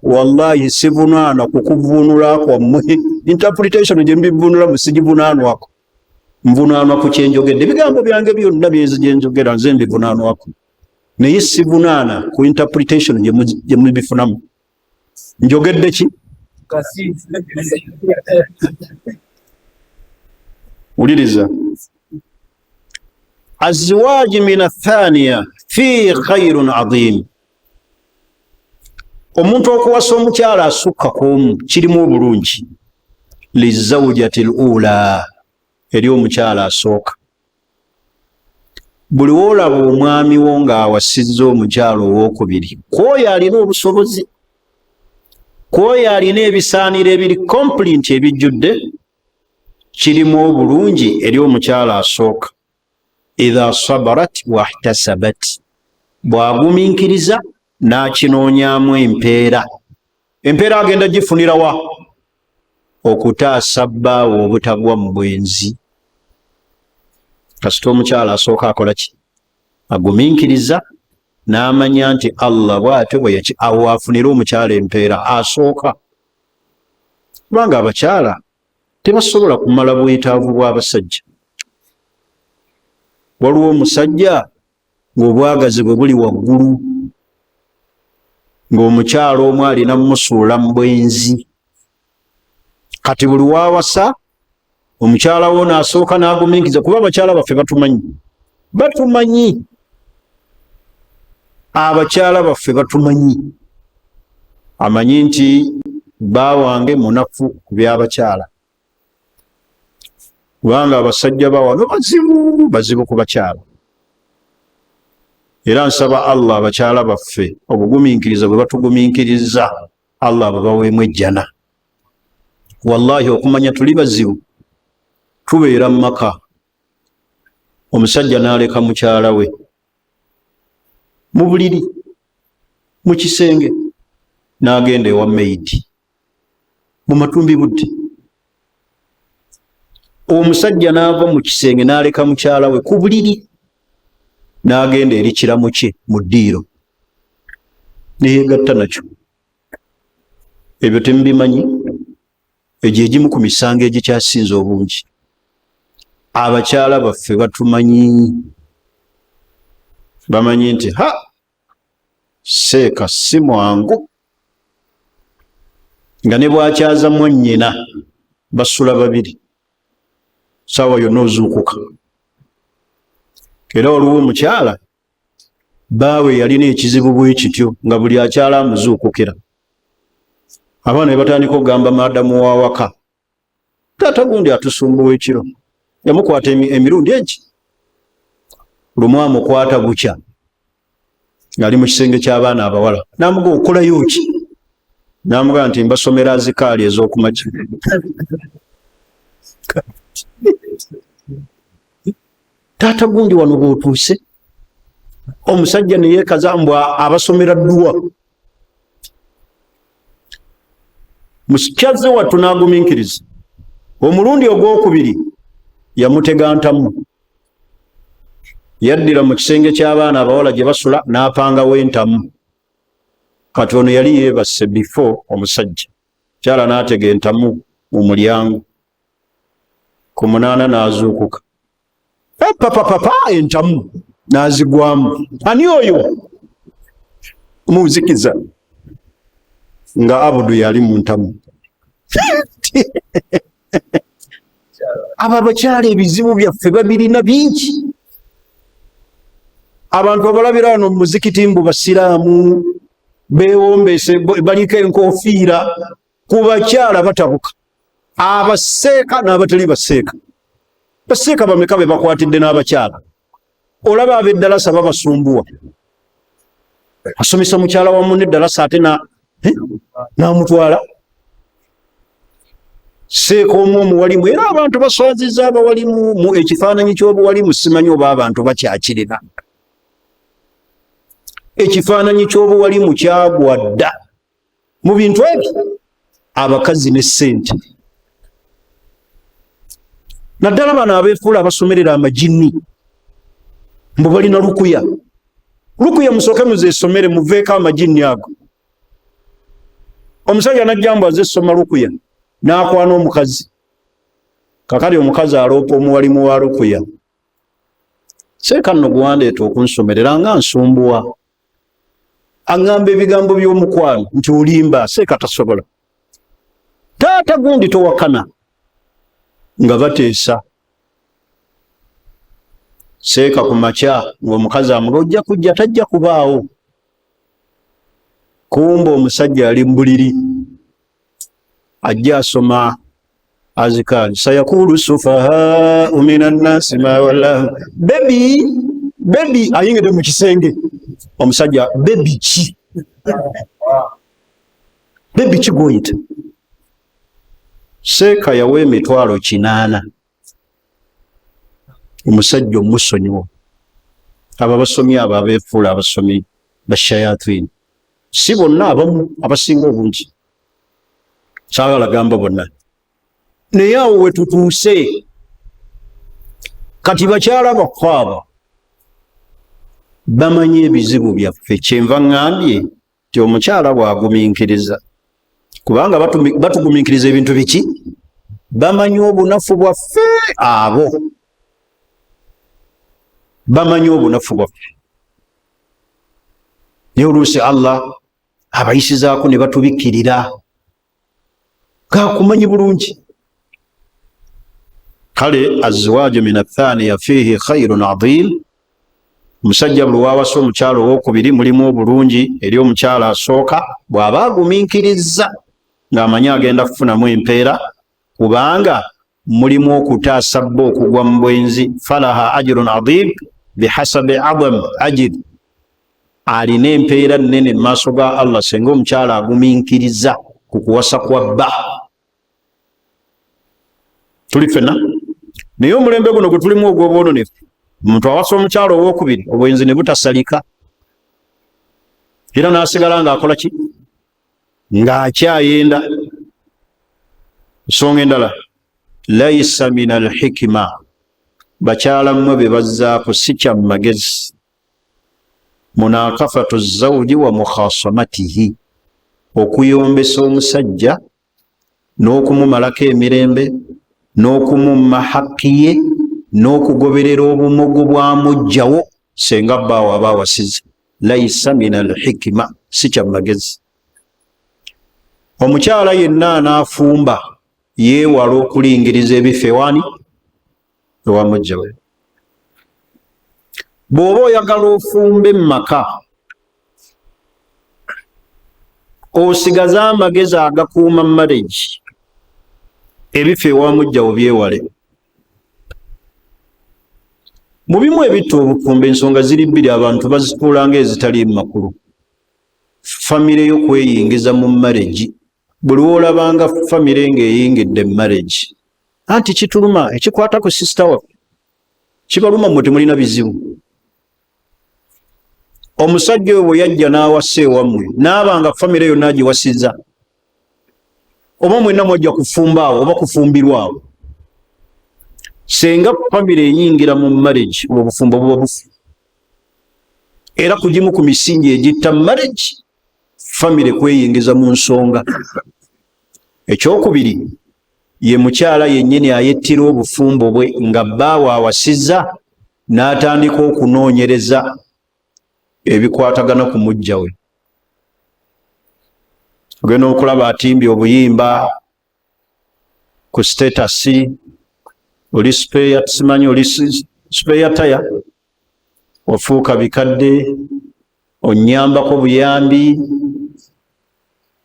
Wallahi sivunaanwa ku kuvuunula kwammwe, interpretation gye mbivuunulamu sigivunaanwako, nvunaanwa ku kyenjogedde. Ebigambo byange byonna byenjogera nze mbivunaanwako, naye sivunaana ku interpretation gye mubifunamu. Njogedde ki? Wuliriza, aziwaji min athaniya fi khairun adhim. Omuntu okuwasa omukyala asukka ku omu kirimu obulungi, lizaujati lula, eri omukyala asooka. Buli woolaba omwami wo ng'awasizza omukyala owokubiri, kwoyo alina obusobozi, kwoyo alina ebisaaniro ebiri complete ebijjudde, kirimu obulungi eri omukyala asooka. Idha sabarat wahtasabat, bw'agumiikiriza n'akinoonyaamu empeera. Empeera agenda gifunira wa? Okutaasa bbaawe obutagwa mu bwenzi. Kasita omukyala asooka akola ki? Agumiikiriza n'amanya nti Allah bw'atyo bwe yaki, awo afunire omukyala empeera asooka, kubanga abakyala tebasobola kumala bwetaavu bw'abasajja. Waliwo omusajja ng'obwagazi bwe buli waggulu, ng'omukyala omu alina mumusuula mu bwenzi. Kati buli wawasa Omukyala wo naasooka n'agumiikiriza, kuba abakyala baffe batumanyi, batumanyi, abakyala baffe batumanyi. Amanyi nti bba wange munafu ku by'abakyala, kubanga abasajja bawano bazibu, bazibu ku bakyala. Era nsaba Allah abakyala baffe obugumiikiriza bwe batugumiikiriza, Allah ababaweemu ejjana. Wallahi okumanya tuli bazibu, tubeera mu maka, omusajja n'aleka mukyala we mu buliri mu kisenge n'agenda ewa maidi mu matumbi budde. Omusajja n'ava mu kisenge n'aleka mukyala we ku buliri n'agenda eri kiramu kye mu ddiiro neyegatta nakyo. Ebyo temubimanyi? Egyo egimu ku misango egikyasinze obungi. Abakyala baffe batumanyi, bamanyi nti ha seeka si mwangu, nga ne bwakyaza mwannyina basula babiri, saawa yonna ozuukuka. Era waliwo omukyala baawe yalina ekizibu bwe kityo, nga buli akyala amuzuukukira. Abaana ne batandika okugamba maadamu w'awaka, taata gundi atusumbuwa ekiro. Yamukwata emirundi egi, lumu amukwata bukya ng'ali mu kisenge ky'abaana abawala, n'amuga okolayo ki? N'amugaa nti mbasomera azikaali ez'okumakya. Taata gundi wano bw'otuuse, omusajja ne yeekaza mbu abasomera dduwa. Mukyazze wattu n'agumiikiriza. Omulundi ogwokubiri yamutega ntamu, yaddira mu kisenge ky'abaana abawala gye basula n'apangawo entamu. Kati ono yali yeebase before omusajja, kyala n'atega entamu mu mulyango ku 8 n'azuukuka, papapapa, entamu n'azigwamu. Ani oyo munzikiza? Nga Abudu yali mu ntamu. Abo abakyala ebizibu byaffe babirina bingi. Abantu abalabira wano mu muzikiti mbu basiraamu beewombeese, baliko enkofiira, ku bakyala batabuka, abaseeka n'abatali baseeka. Baseeka bameka be bakwatidde n'abakyala? Olaba ab'eddalasa babasumbuwa, asomesa mukyala wa munne eddalasa ate n'amutwala. Seeka omu omuwalimu, era abantu baswaziza abawalimu mu ekifaananyi ky'obuwalimu. Simanyi oba abantu bakyakirina. Ekifaananyi ky'obuwalimu kyagwa dda mu bintu ebyo, abakazi ne ssente, naddala bano abeefuula abasomerera amajinni mbu balina lukuya. Lukuya musooke muzeesomere, muveeko amajinni ago. Omusajja najja mbu aze soma lukuya, n'akwana omukazi. Kakati omukazi aloopa omuwalimu wa lukuya, seeka nno gwandeeta okunsomerera nga nsumbuwa, aŋŋamba ebigambo by'omukwano nti olimba, seeka tasobola, taata gundi towakana. Nga bateesa seeka ku makya ng'omukazi amuga ojja kujja, tajja kubaawo. Kumba omusajja ali mu buliri, ajja asoma azikaali, sayakulu sufahau minannasi ma wallahu. Bebi, bebi ayingidde mu kisenge. Omusajja, bebi ki? Bebi ki gwoyita? Seeka yawa 800,000 omusajja omusonyiwa. Abo abasomi, abo abeefuula abasomi bashayatini, si bonna, abamu, abasinga obungi, saagala gamba bonna, naye awo wetutuuse kati. Bakyala baffe abo bamanyi ebizibu byaffe. Kyenva ŋŋambye nti omukyala bw'agumiikiriza, kubanga batugumiikiriza ebintu biki, bamanyi obunafu bwaffe. Abo bamanyi obunafu bwaffe, naye oluusi Allah abayisizaako ne batubikkirira. Gakumanyi bulungi. Kale azziwaaju min athaniya fiihi khairun adhim. Omusajja buli wawasa omukyala owokubiri mulimu obulungi eri omukyala asooka, bw'aba agumiikirizza ng'amanyi agenda kufunamu empeera, kubanga mulimu okutaasa bba okugwa mu bwenzi. Falaha ajirun adhim bihasabi adam ajir, alina empeera nnene mu maaso ga Allah senga omukyala agumiikiriza ku kuwasa kwa bba. Tuli ffenna, naye omulembe guno gwe tulimu ogw'obwononefu, omuntu awasa omukyala owokubiri obwenzi ne butasalika, era n'asigala ng'akola ki? Ng'akyayenda. Nsonga endala, laisa min alhikima, bakyala mmwe be bazzaako si kya magezi, munakafatu zawuji wa mukhasamatihi, okuyombesa omusajja n'okumumalako emirembe n'okumumma hakki ye n'okugoberera obumogo bwa mujjawo senga bbaawo aba awasiza. Laisa min alhikima, si kya magezi. Omukyala yenna anaafumba yeewala okulingiriza ebifo ewani ewa mujjawe. Bw'oba oyagala ofumbe mu maka, osigaze amagezi agakuuma marriage, ebifo ewa mujjawo byewale. Mu bimu ebitta obufumbo, ensonga ziri bbiri, abantu bazituula nga ezitali makulu. Famire yo kweyingiza mu marriage, buli woolabanga famire ng'eyingidde marriage, anti kituluma ekikwata ku sisita waffe kibaluma, mmwe temulina bizibu. Omusajja oyo bwe yajja n'awasa ewammwe, n'aba nga famire yonna agiwasizza, oba mwenna mwajja kufumba awo oba kufumbirwa awo, senga famire eyingira mu marriage, obufumbo buba bufu. Era kugimu ku misingi egitta marriage, famire kweyingiza mu nsonga. Ekyokubiri, ye mukyala yennyini ayettira obufumbo bwe nga bbaawe awasizza, n'atandika okunoonyereza ebikwatagana ku mujja we. Ogenda okulaba atimbye obuyimba ku status, oli spare, simanyi oli spare tire, ofuuka bikadde, onyambako buyambi.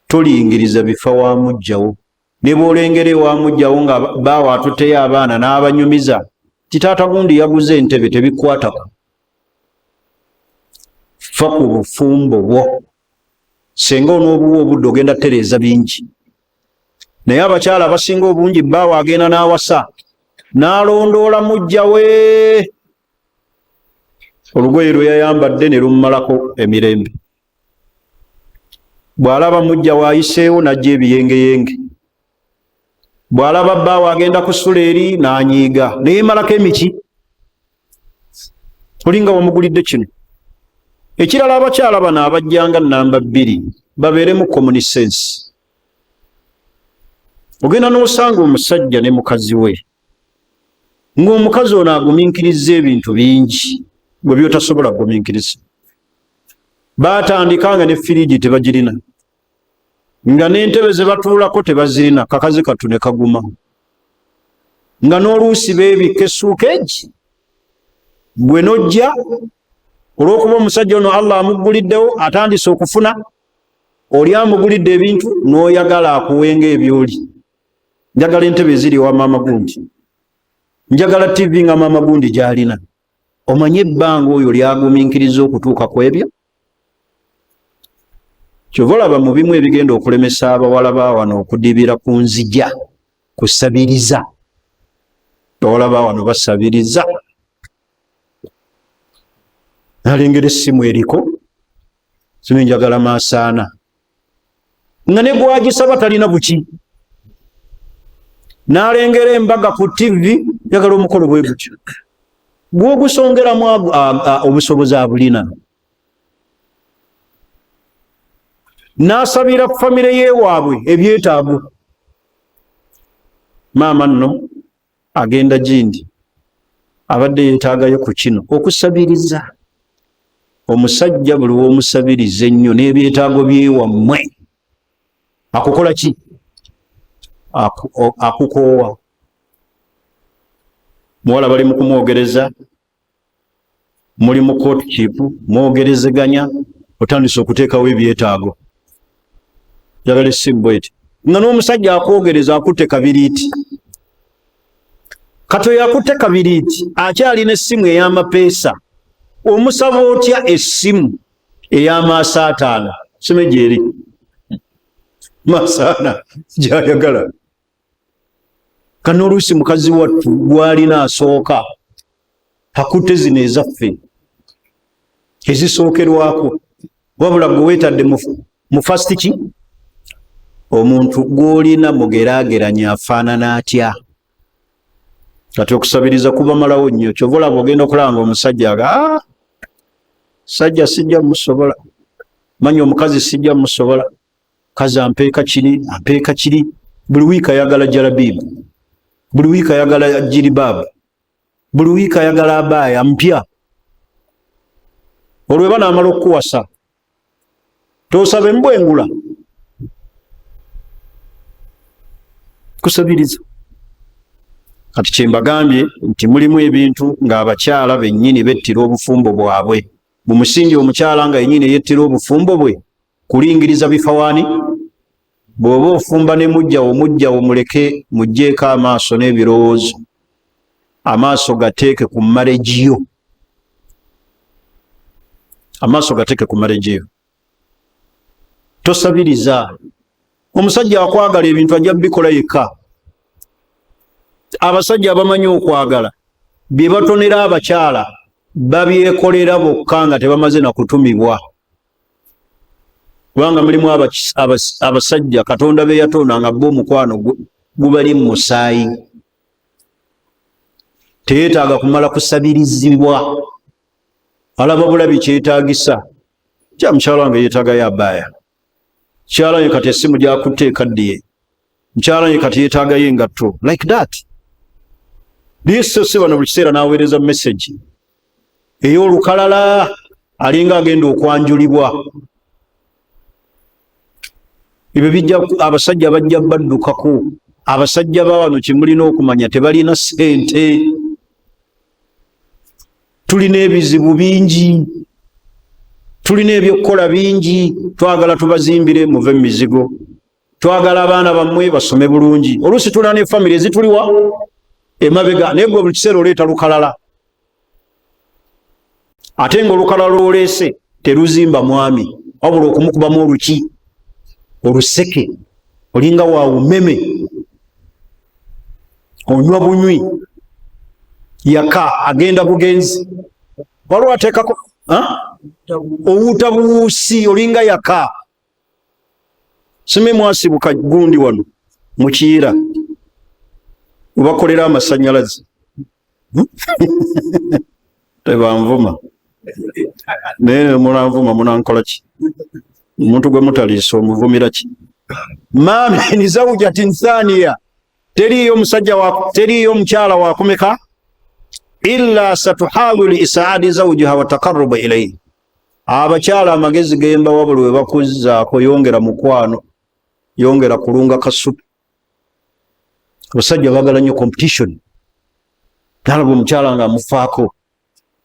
Tolingiriza bifa wa mujjawo. Ne bw'olengera ewa mujjawo nga baawo atutteyo abaana n'abanyumiza ti taata gundi yaguze entebe, tebikwatako. Fa ku bufumbo bwo. Senga onoobuwa obudde, ogenda tereeza bingi. Naye abakyala abasinga obungi, bbaawo agenda n'awasa, n'alondoola mujja we, olugoye lwe yayambadde ne lumumalako emirembe. Bw'alaba mujja waayiseewo, n'ajja ebiyengeyenge. Bw'alaba bbaawe agenda kusula eri, n'anyiiga neyemalako emiki, olinga wamugulidde kino. Ekirala, abakyala bano abajjanga namba 2 babeeremu common sense. Ogenda n'osanga omusajja ne mukazi we, ng'omukazi ono agumiikiriza ebintu bingi gwe byotasobola kugumiikiriza. Baatandika nga ne firiji tebagirina, nga n'entebe ze batuulako tebazirina, kakazi kattu ne kaguma, nga n'oluusi beebikka essuuka egi. Gwe n'ojja, olw'okuba omusajja ono Allah amugguliddewo, atandise okufuna, oli amugulidde ebintu, n'oyagala akuwenga ebyoli. Njagala entebe eziri ewa maama gundi, njagala TV nga maama gundi gy'alina. Omanye ebbanga oyo lyagumiikiriza okutuuka ku ebyo. Kyova olaba mu bimu ebigenda okulemesa abawala ba wano okudibira ku nzija kusabiriza. Bawala ba wano basabiriza, nalengera essimu eriko simu, njagala maasaana, nga ne gwagisaba talina buki. N'alengera embaga ku TV, njagala omukolo bwe gutyo. Gwogusongeramu obusobozi abulina, n'asabira famire yewaabwe ebyetaago. Maama nno agenda gindi, abadde yeetaagayo ku kino. Okusabiriza, omusajja buli w'omusabiriza ennyo n'ebyetaago byewammwe, akukola ki? Akukoowa. Muwala bali mu kumwogereza, muli mu courtship, mwogerezeganya, otandise okuteekawo ebyetaago. Njagala essimu bweti, nga n'omusajja akwogereza akutte kabiriiti. Kati oyo akutte kabiriiti akyalina essimu ey'amapeesa, omusaba otya essimu ey'amaaso ataano? Simu gyeri maaso ana gyayagala. Kano oluusi mukazi wattu gwalina asooka akutte zino ezaffe ezisookerwako, wabula gwe weetadde mu fast ki? Omuntu gw'olina mugeraageranya afaanana atya? Kati okusabiriza kubamalawo nnyo. Kyova olaba ogenda okulaba nga omusajja aga, ah, sajja sijja musobola, manya omukazi sijja musobola, kazi ampeeka kiri, ampeeka kiri, buli wiiki ayagala jalabiibu, buli wiiki ayagala jiribaabu, buli wiiki ayagala abaaya mpya. Olwo eba naamala okukuwasa, tosaba embwa engula kusabiriza. Kati kyembagambye nti mulimu ebintu ng'abakyala bennyini bettira obufumbo bwabwe. Mu musingi omukyala nga yennyini yettira obufumbo bwe kulingiriza bifawaani. Bw'oba ofumba ne mujjawo, mujjawo muleke, mugjeeko amaaso n'ebirowoozo, amaaso gateeke ku marriage yo, amaaso gateeke ku marriage yo. Tosabiriza. Omusajja akwagala ebintu ajja bikola yekka. Abasajja abamanyi okwagala bye batonera abakyala babyekolera bokka nga tebamaze na kutumibwa, kubanga mulimu abasajja Katonda be yatonda nga bo omukwano gubali mu musaayi, teyeetaaga kumala kusabirizibwa, alaba bulabi kyetaagisa. Kya mukyala wange yeetaagayo abaaya, mukyala wange kati essimu gyakutte ekaddiye, mukyala wange kati yeetaagayo engatto, like that. Naye so si bano buli kiseera n'aweereza message ey'olukalala, alinga agenda okwanjulibwa. Ebyo bijja, abasajja bajja baddukako. Abasajja ba wano kyemulina okumanya, tebalina ssente, tulina ebizibu bingi, tulina ebyokukola bingi. Twagala tubazimbire muve mu mizigo, twagala abaana bammwe basome bulungi. Oluusi tulina ne famire ezituliwa emabega, naye gwe buli kiseera oleeta lukalala, ate nga olukalala lwoleese teruzimba mwami, wabula okumukubamu oluki oluseke, olinga wawumeme onywa bunywi, yaka agenda bugenzi, waliwo ateekako owuuta buwuusi, olinga yaka. Sime mwasibuka gundi wano mukiira webakolera amasanyalaze, tebanvuma, naye mulanvuma, munankola ki? Omuntu gwe mutaliisa omuvumira ki? Ma min zawjatin thaniya, teriiyo musajja, teriiyo omukyala wakumeka, illa satuhawilu isaadi zawjiha wa taqarruba ilayhi. Abakyala amagezi gembawa, buli we bakuzzaako yongera mukwano, yongera kulunga kasupu. Abasajja bagala nnyo competition. Nalaba omukyala nga amufaako,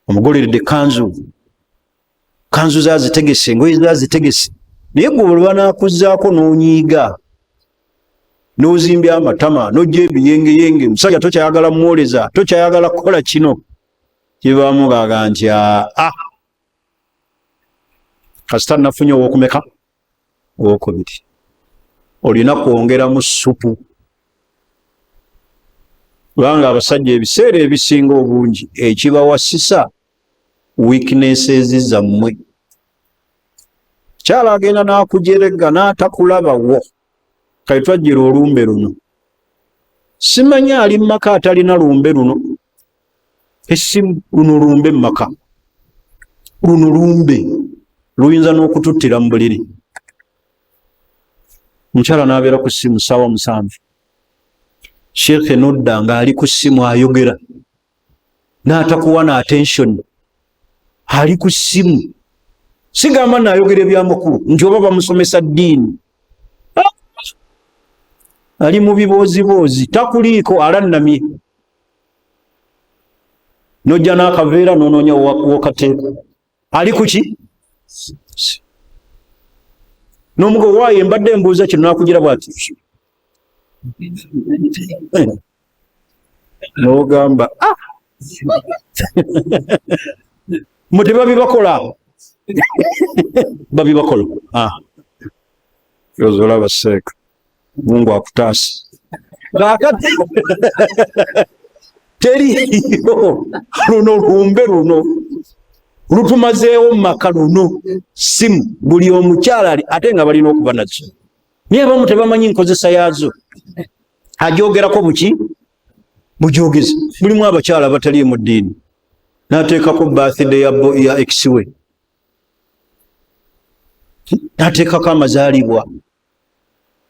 omugoleredde kanzu, kanzu zazitegese, engoye zazitegese, naye gwe buli banakuzzaako n'onyiiga, n'ozimbya amatama, n'ojja ebiyengeyenge, omusajja tokyayagala mwoleza, tokyayagala kukola kino. Kibaamu gaga nti aa, kasita nafunye owokumeka owokubiri, olina kwongeramu supu, kubanga abasajja ebiseera ebisinga obungi ekibawasisa weaknesses zammwe. Kyala agenda n'akujerega n'atakulabawo. Kale twajjira olumbe luno, simanyi ali mumaka atalina lumbe luno, essimu. Luno lumbe mumaka, luno lumbe luyinza n'okututtira mu buliri. Omukyala n'abeera ku ssimu saawa 7, sheekhe nodda ng'ali ku ssimu ayogera n'atakuwa na attention, ali ku ssimu. Sigamba naayogera ebyamakulu nti oba bamusomesa ddiini, ali mu bibooziboozi, takuliiko, alannamye. Nojja n'akaveera n'onoonya wokateeka ali kuki n'omugo waayo mbadde mbuuza kino nakugira bwati n'ogamba ah! Mwe tebabibakola, babibakola. Ah. Olaba seeka, Mungu akutaasa. Kakati teriyo luno lumbe luno lutumazeewo mu maka luno simu buli omukyala ali ate nga balina okuba nazo, naye abamu tebamanyi nkozesa yaazo. Ajogerako buki bujogezi, mulimu abakyala abatali mu ddiini, n'ateekako birthday ya ex we, n'ateekako amazaalibwa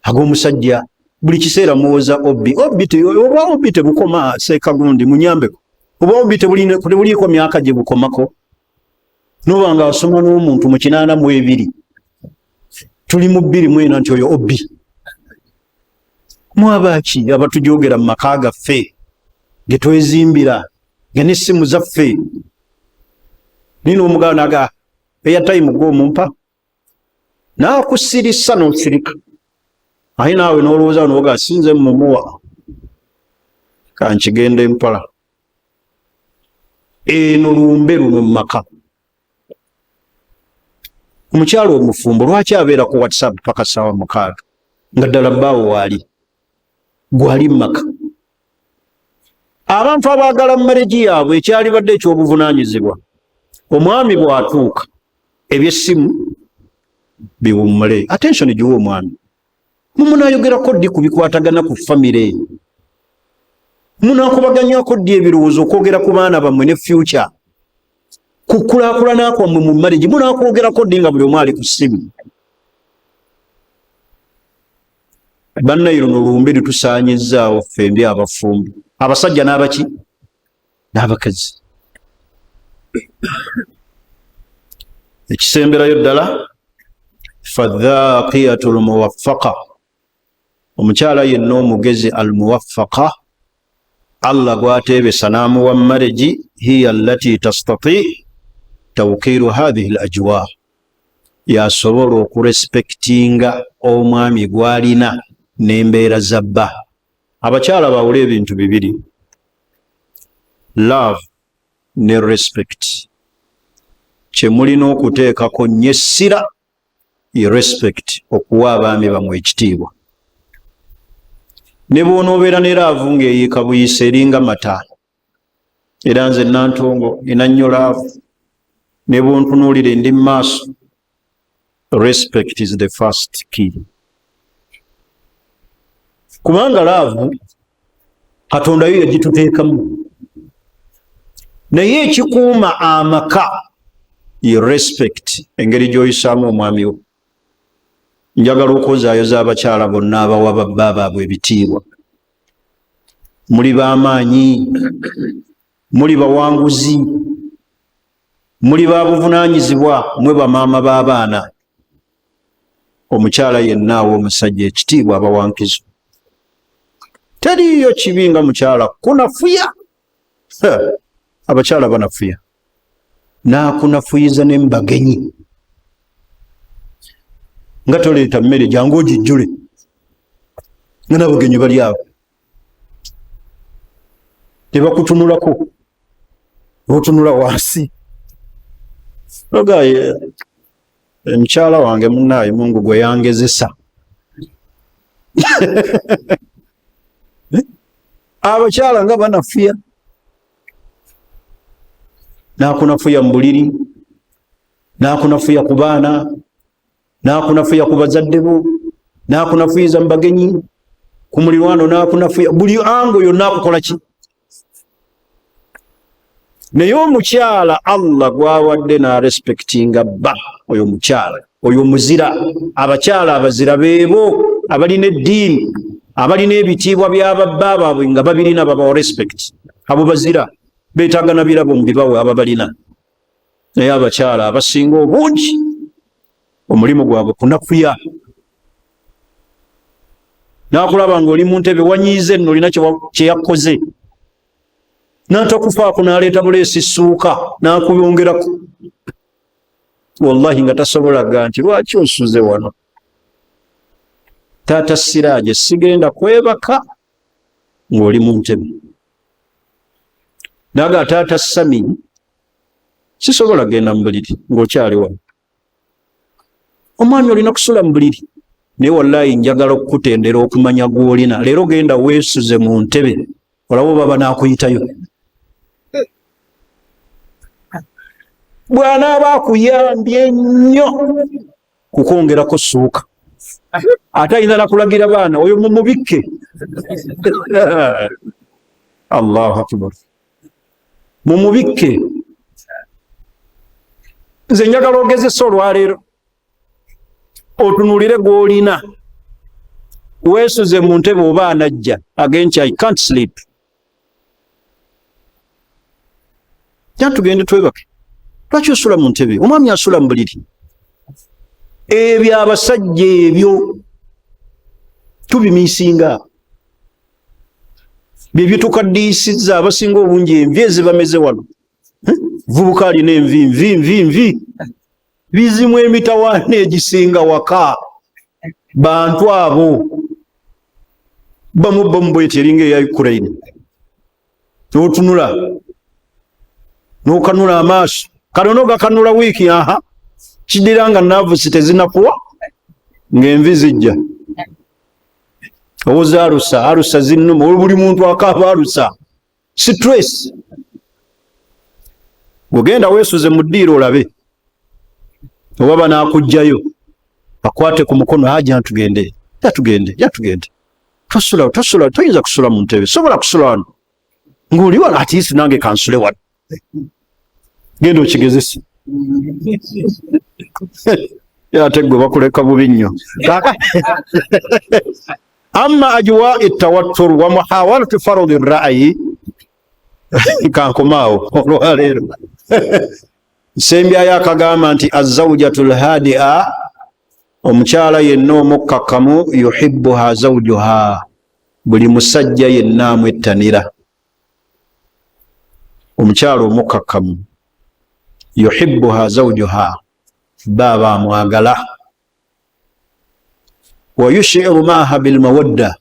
ag'omusajja. Buli kiseera muwoza obbi obbi, oba obbi tebukoma. Seekagundi munyambeko, oba obbi tebuliiko myaka gye bukomako? Noba nga asoma n'omuntu mu 82, tuli mu 2004, nti oyo obbi. Mwabaki abatujogera mu maka gaffe ge twezimbira nga n'essimu zaffe? Nina omuganda naga airtime gw'omumpa n'akusirisa n'osirika, aye naawe n'olowooza noga sinze mumuwa, kankigenda empala. Eno lumbe luno mu maka. Omukyalo omufumbo lwaki abeera ku WhatsApp paka 6:00 nga ddala bbaawo waali gwali mu maka? Abantu abaagala marriage yaabwe, ekyalibadde ekyobuvunaanyizibwa, omwami bw'atuuka ebyessimu biwummule, attention giwe omwami. Mumunayogerako ddi ku bikwatagana ku famire? Munakubaganyako ddi ebirowoozo okwogera ku baana bammwe ne future, kukulaakulana kwammwe mu marriage? Munakwogerako ddi nga buli omu ali ku ssimu? Bannaye, luno lumbe lutusaanyizzaawo ffembi abafumbo, abasajja n'abaki n'abakazi. Ekisemberayo ddala, fadhaqiyatu lmuwaffaqa, omukyala yenna omugezi, almuwaffaqa, Allah gwateebesa n'amuwa marriage, hiya allati tastati tawkiru hathihi l ajwa, yasobola okurespectinga omwami gw'alina n'embeera za bba. Abakyala bawule ebintu bibiri, love ne respect. Kyemulina okuteekako nnyo essira ye respect, okuwa abaami bamwe ekitiibwa. Ne bw'onoobeera ne love ng'eyiika buyisa eringa mata, era nze Nantongo ina nnyo love, ne bwontunuulira endi mu maaso, respect is the first key, kubanga love Katonda yo yagituteekamu, naye ekikuuma amaka ye respect, engeri gy'oyisaamu omwami wo. Njagala okwozaayoza abakyala bonna abawa babba baabwe ebitiibwa. Muli b'amaanyi, muli bawanguzi, muli babuvunaanyizibwa, mwe bamaama b'abaana. Omukyala yenna awa omusajja ekitiibwa abawankizo. Teriiyo kibi nga mukyala kunafuya. Abakyala banafuya, n'akunafuyiza ne mubagenyi nga toleeta mmere, jangu ogijjule nga n'abagenyi bali awo tebakutunulako, otunula wansi ogaye omukyala wange munaaye, Mungu gwe yangezesa. Abakyala nga banafuya, nakunafuya mu buliri, nakunafuya ku baana, nakunafuya ku bazadde bo, nakunafuyiza mu bagenyi, ku mulirwano, nakunafuya buli ango yonna. Akukola ki? Naye omukyala Allah gwawadde n'arespectinga bba, oyo mukyala oyo muzira. Abakyala abazira beebo abalina eddiini, abalina ebitiibwa byababba baabwe nga babirina, babawa respect. Abo bazira, beetaaga na birabo mu bibawe aba balina. Naye abakyala abasinga obungi omulimu gwabwe kunafuya. Nakulaba ngaoli mu ntebe wanyiize nno, olina kyeyakoze. N'atakufaako n'aleeta buleesi ssuuka n'akuyongerako. Wallahi nga tasobola ga nti lwaki osuze wano. Taata Siraaje sigenda kwebaka ng'oli mu ntebe. Naga taata Sami sisobola genda mu buliri ng'okyali wano. Omwami olina kusula mu buliri, naye wallahi njagala okukutendera okumanya gw'olina. Leero genda weesuze mu ntebe olaba oba banaakuyitayo. Bw'anaaba akuyambye nnyo kukwongerako ssuuka, ate ayinza nakulagira baana oyo mumubikke. Allahu akbar, mumubikke. Nze njagala ogezesa olwaleero otunulire gw'olina, weesuze mu ntebe oba anajja agenki I can't sleep. Ja tugende twebake. Lwaki osula mu ntebe? Omwami asula mu buliri. Ebyo abasajja ebyo tubimisinga, bye bitukaddiyisizza abasinga obungi envi ezibameze wano. Vubuka alina envi nvi nvi nvi, bizimu emitawaana egisinga waka bantu abo bamu bomu bweti eringa eya Ukraine, n'otunula n'okanula amaaso kano n'ogakanula wiiki, aha kidira nga naavusi tezinakuwa ng'envi zijja owoza alusa alusa zinnuma, buli muntu akaaba alusa stress. Ogenda weesuze mu ddiiro olabe oba banaakugjayo bakwate ku mukono, haja tugende, ja tugende, ja tugende, tosula tosula, toyinza kusula mu ntebe, sobola kusula wano ng'oli wano, atiisi nange kansule wano. Genda okigezese ate gwe bakuleka bubi nnyo. Amma ajwai tawattur wa muhawalatu fardi ra'ayi, kankomaawo olwaleero. Nsembyayo akagamba nti azawjatu lhadia, omukyala yenna omukkakkamu, yuhibbuha zawjuha, buli musajja yenna amwettanira. Omukyala omukkakkamu yuhibbuha zawjuha, baaba amwagala. Wa yushiru maaha bilmawadda,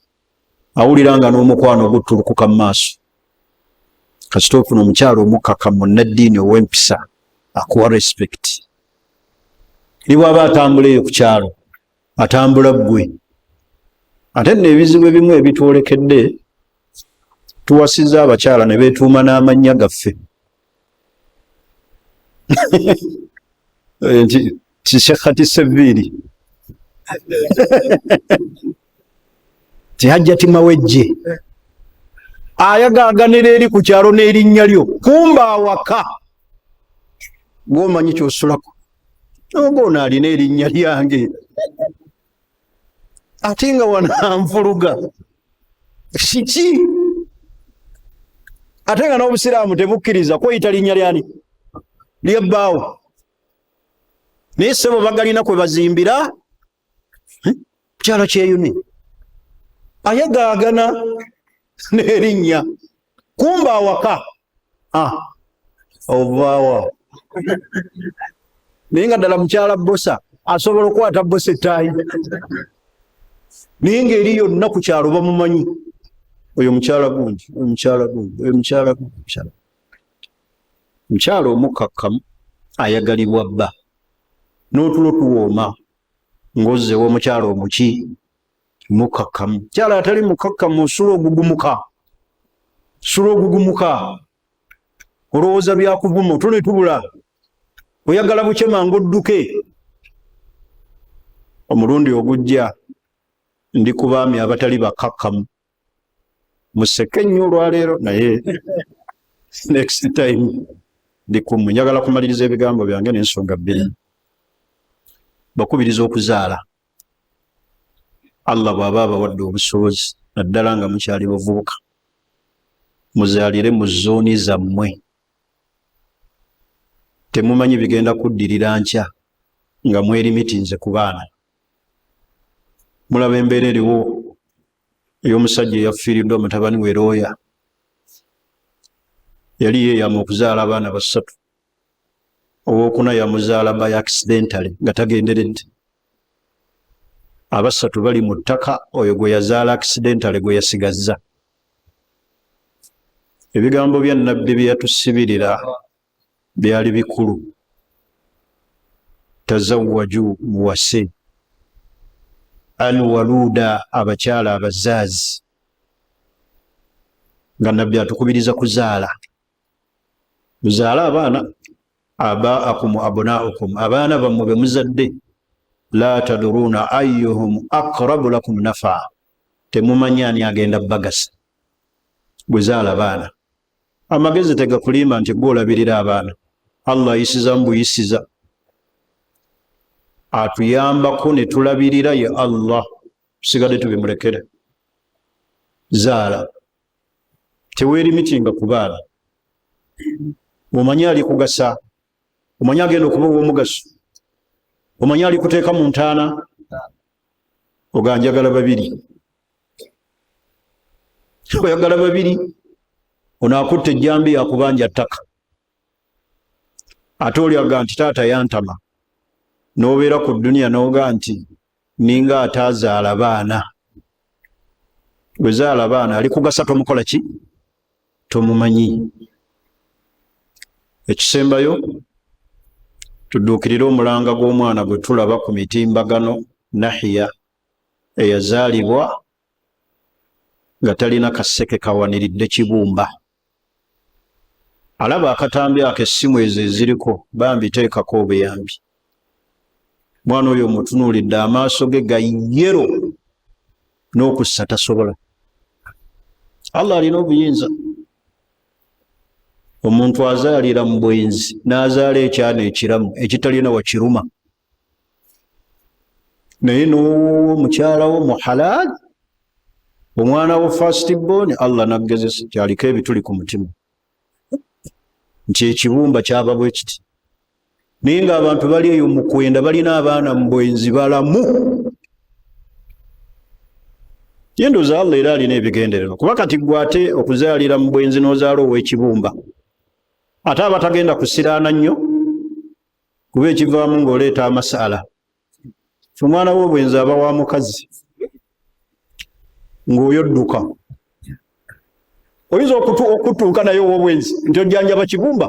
awulira nga n'omukwano oguttulukuka mu maaso. Kasita ofuna omukyala omukkakkamu munnaddiini ow'empisa akuwa respect, ni bw'aba atambula eyo ku kyalo atambula ggwe. Ate nno ebizibu ebimu ebitwolekedde, tuwasizza abakyala ne beetuuma n'amannya gaffe nti Shekhati Seviiri, ti Hajjati Mawejje, ayagaaganira eri ku kyalo n'erinnya lyo, kumba awaka gw'omanyi ky'osulako oba ono alina erinnya lyange ate nga wananvuluga kiki, ate nga n'obusiraamu tebukkiriza kweyita linnya lyani lyebbaawo. Naye ssebo bagalina kwe bazimbira kyalo kyeyune ayagaagana n'erinnya, kumba awaka ovaawa. Naye nga ddala mukyala bosa asobola okukwata bosa ettaayi, naye ng'eri yonna ku kyalo bamumanyi, oyo mukyala gundi, oyo mukyala gundi, oyo mukyala gundi. Mukyala mukyala omukkakkamu ayagalibwa bba, n'otulo tuwooma ng'ozze ew'omukyala omuki mukkakkamu. Mukyala atali mukkakkamu osula ogugumuka, sula ogugumuka, olowooza byakuvuma, otulo ne tubula, oyagala bukye mangu odduke. Omulundi ogujja ndi ku baami abatali bakkakkamu. Museke nnyo olwaleero, naye next time ndi kummwe. Njagala kumaliriza ebigambo byange n'ensonga bbiri. Bakubiriza okuzaala, Allah bw'aba abawadde obusobozi, naddala nga mukyali bavubuka, muzaalire mu zooni zammwe. Temumanyi bigenda kuddirira nkya nga mwerimitinze ku baana. Mulaba embeera eriwo ey'omusajja eyafiiriddwa mutabani we looya. Yali yeeyama okuzaala abaana basatu, owokuna yamuzaala by accidentally nga tagenderedde. Abasatu bali mu ttaka, oyo gwe yazaala accidentally gwe yasigazza. Ebigambo bya Nabbi bye yatusibirira byali bikulu. Tazawwaju, muwase, alwaluuda, abakyala abazaazi, nga Nabbi atukubiriza kuzaala. Muzaale abaana, abaakum abnaukum, abaana bammwe be muzadde, la taduruuna ayuhum aqrabu lakum nafaa, temumanyi ani agenda bagasa. Bwezaala baana, amagezi tegakulimba nti gwe olabirira abaana. Allah ayisiza mu buyisiza, atuyambako ne tulabirira ye Allah, tusigadde tubimulekere. Zaala, teweerimitinga ku baana. Omanyi ali kugasa, omanyi agenda okuba ow'omugaso, omanyi ali kuteeka mu ntaana, oga njagala babiri, oyagala babiri, ono akutta ejjambi yakubanja ttaka, ate oli aga nti taata yantama, n'obeera ku duniya n'oga nti ninga ataazaala baana. Bwezaala baana, ali kugasa tomukola ki, tomumanyi. Ekisembayo, tudduukirire omulanga gw'omwana gwe tulaba ku mitimbagano, Nahiya, eyazaalibwa nga talina kaseke kawaniridde kibumba. Alaba akatambi ako, essimu ezo eziriko, bambi teekako obuyambi. Mwana oyo omutunuulidde, amaaso ge gayero n'okussa tasobola. Allah alina obuyinza. Omuntu azaalira mu bwenzi n'azaala ekyana ekiramu ekitalina wakiruma, naye n'owoowa omukyala wo mu halaali, omwana wo first born, Allah naggezesa kyaliko ebituli ku mutima nti ekibumba kyaba bwe kiti, naye ng'abantu bali eyo mu kwenda balina abaana mu bwenzi balamu. Ye ndowooza Allah era alina ebigendererwa, kuba kati gwe ate okuzaalira mu bwenzi n'ozaala ow'ekibumba, ate aba tagenda kusiraana nnyo, kuba ekivaamu ng'oleeta amasaala. Omwana w'obwenzi aba wa mukazi ng'oyo dduka, oyinza okutuuka naye ow'obwenzi nti ojjanjaba kibumba.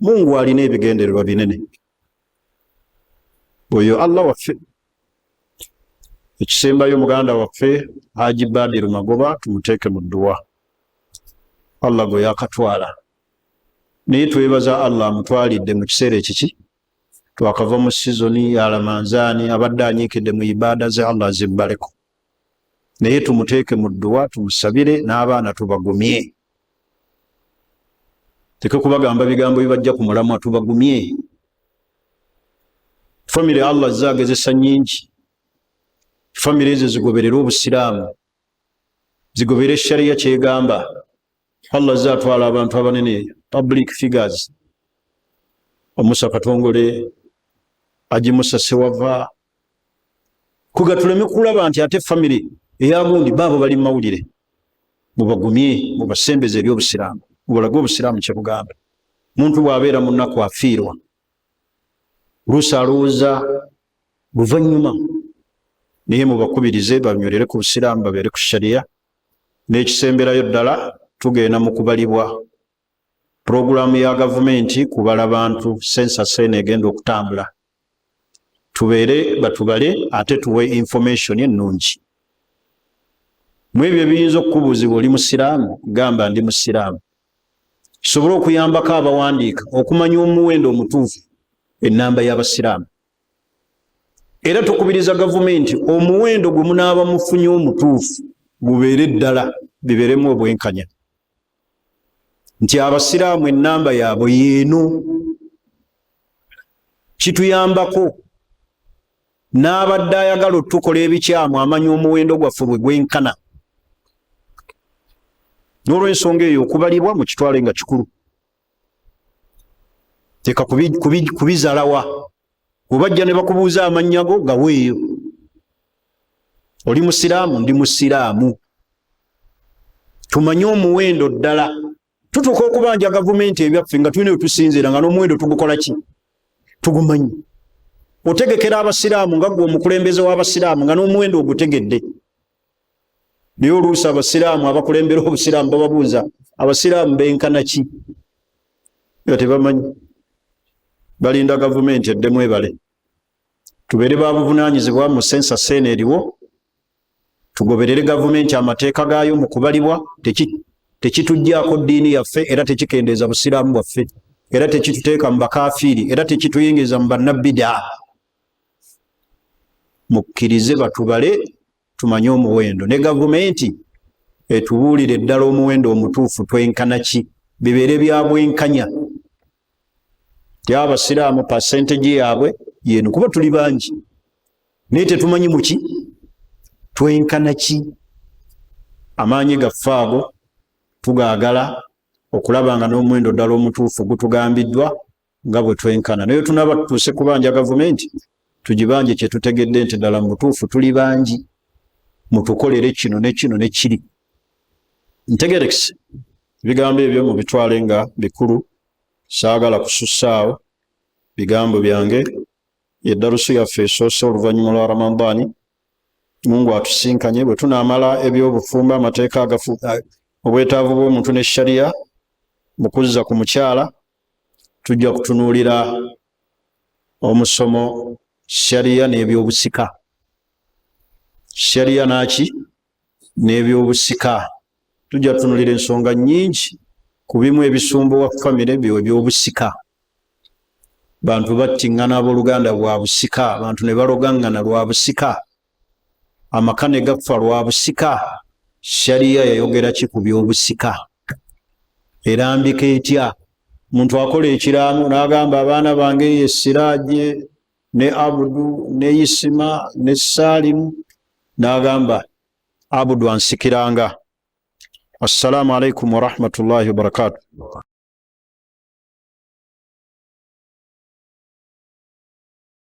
Mungu alina ebigendererwa binene, oyo Allah waffe. Ekisembayo, muganda waffe Haji Badiru Magoba tumuteeke mu dduwa. Allah gwe yakatwala, naye twebaza Allah amutwalidde mu kiseera ekiki twakava mu sizoni ya Ramanzaani, abadde anyiikidde mu ibaada ze. Allah azibbaleko, naye tumuteeke mu dduwa, tumusabire, n'abaana tubagumye. Teke kubagamba bigambo bibajja ku mulamwa, tubagumye. Famire Allah azze agezesa nyingi, famire ezo zigoberere obusiraamu, zigobere shariya kyegamba. Allah azze atwala abantu abanene, public figures, Omusa Katongole, Ajimusa Sewava, kuga tuleme kulaba nti ate famire eyagundi baabo bali mumawulire. Mubagumye, mubasembeze eri obusiraamu, mubalage obusiraamu kyebugamba. Muntu bw'abeera mu nnaku, afiirwa, oluusi alowooza luvannyuma, naye mubakubirize banywerere ku busiraamu, babeere ku shariya. N'ekisemberayo ddala, tugenda mu kubalibwa, purogulaamu ya gavumenti kubala bantu, census eno egenda okutambula. Tubeere batubale, ate tuwe information ennungi. Mu ebyo ebiyinza okukubuuzibwa, oli musiraamu? Gamba ndi musiraamu, kisobole okuyambako abawandiika okumanya omuwendo omutuufu, ennamba y'abasiraamu. Era tukubiriza gavumenti, omuwendo gwe munaaba mufunye omutuufu gubeere ddala, bibeeremu obwenkanya nti abasiraamu ennamba yaabwe yeeno. Kituyambako n'abadde ayagala otukola ebikyamu amanya omuwendo gwaffe bwe gwenkana. N'olwensonga eyo, okubalibwa mukitwale nga kikulu. Teka kubizalawa, obajja ne bakubuuza amannya go, gaweeyo. Oli musiraamu? Ndi musiraamu. Tumanye omuwendo ddala. Tutuuka okubanja gavumenti ebyaffe nga tulina wetusinziira, nga n'omuwendo tugukola ki, tugumanyi. Otegekera abasiraamu nga gwe omukulembeze w'abasiraamu nga n'omuwendo ogutegedde. Naye oluusi abasiraamu abakulembera obusiraamu bababuuza abasiraamu benkana ki, nga tebamanyi. Balinda gavumenti eddemu ebale. Tubeere ba buvunaanyizibwa mu sensa seeno eriwo, tugoberere gavumenti amateeka gaayo mu kubalibwa. Tekituggyako ddiini yaffe, era tekikendeeza busiraamu bwaffe, era tekituteeka mu bakafiiri, era tekituyingiza mu bannabbida. Mukkirize batubale tumanye omuwendo, ne gavumenti etubuulire ddala omuwendo omutuufu twenkana ki, bibeere bya bwenkanya. Ti abasiraamu percentage yaabwe yeno, kuba tuli bangi naye tetumanyi muki twenkana ki. Amaanyi gaffe ago tugaagala okulaba nga n'omuwendo ddala omutuufu gutugambiddwa nga bwe twenkana. Naye tunaaba tutuuse kubanja gavumenti, tugibanje kye tutegedde nti ddala mu butuufu tuli bangi, mutukolere kino ne kino ne kiri. Ntegerekise ebigambo ebyo mubitwale nga bikulu, saagala kusussaawo bigambo byange. Yeddalusu yaffe esoose oluvannyuma lwa Ramadani. Mungu atusinkanye bwe tunaamala ebyobufumbo, amateeka agafu, obwetaavu bw'omuntu ne sharia mu kuzza ku mukyala. Tujja kutunuulira omusomo sharia n'ebyobusika, sharia naki n'ebyobusika. Tujja kutunuulira ensonga nnyingi ku bimu ebisumbuwa famire byo ebyobusika. Bantu battiŋŋana abooluganda bwa busika, abantu ne balogaŋŋana lwa busika, amaka ne gafa lwa busika. Sharia yayogera ki ku byobusika? Erambika etya? Muntu akola ekiraamo n'agamba abaana bange ye Siraje ne Abudu ne Isima ne Saalimu, n'agamba Abudu ansikiranga. Assalaamu alaikum warahmatullahi wabarakatu.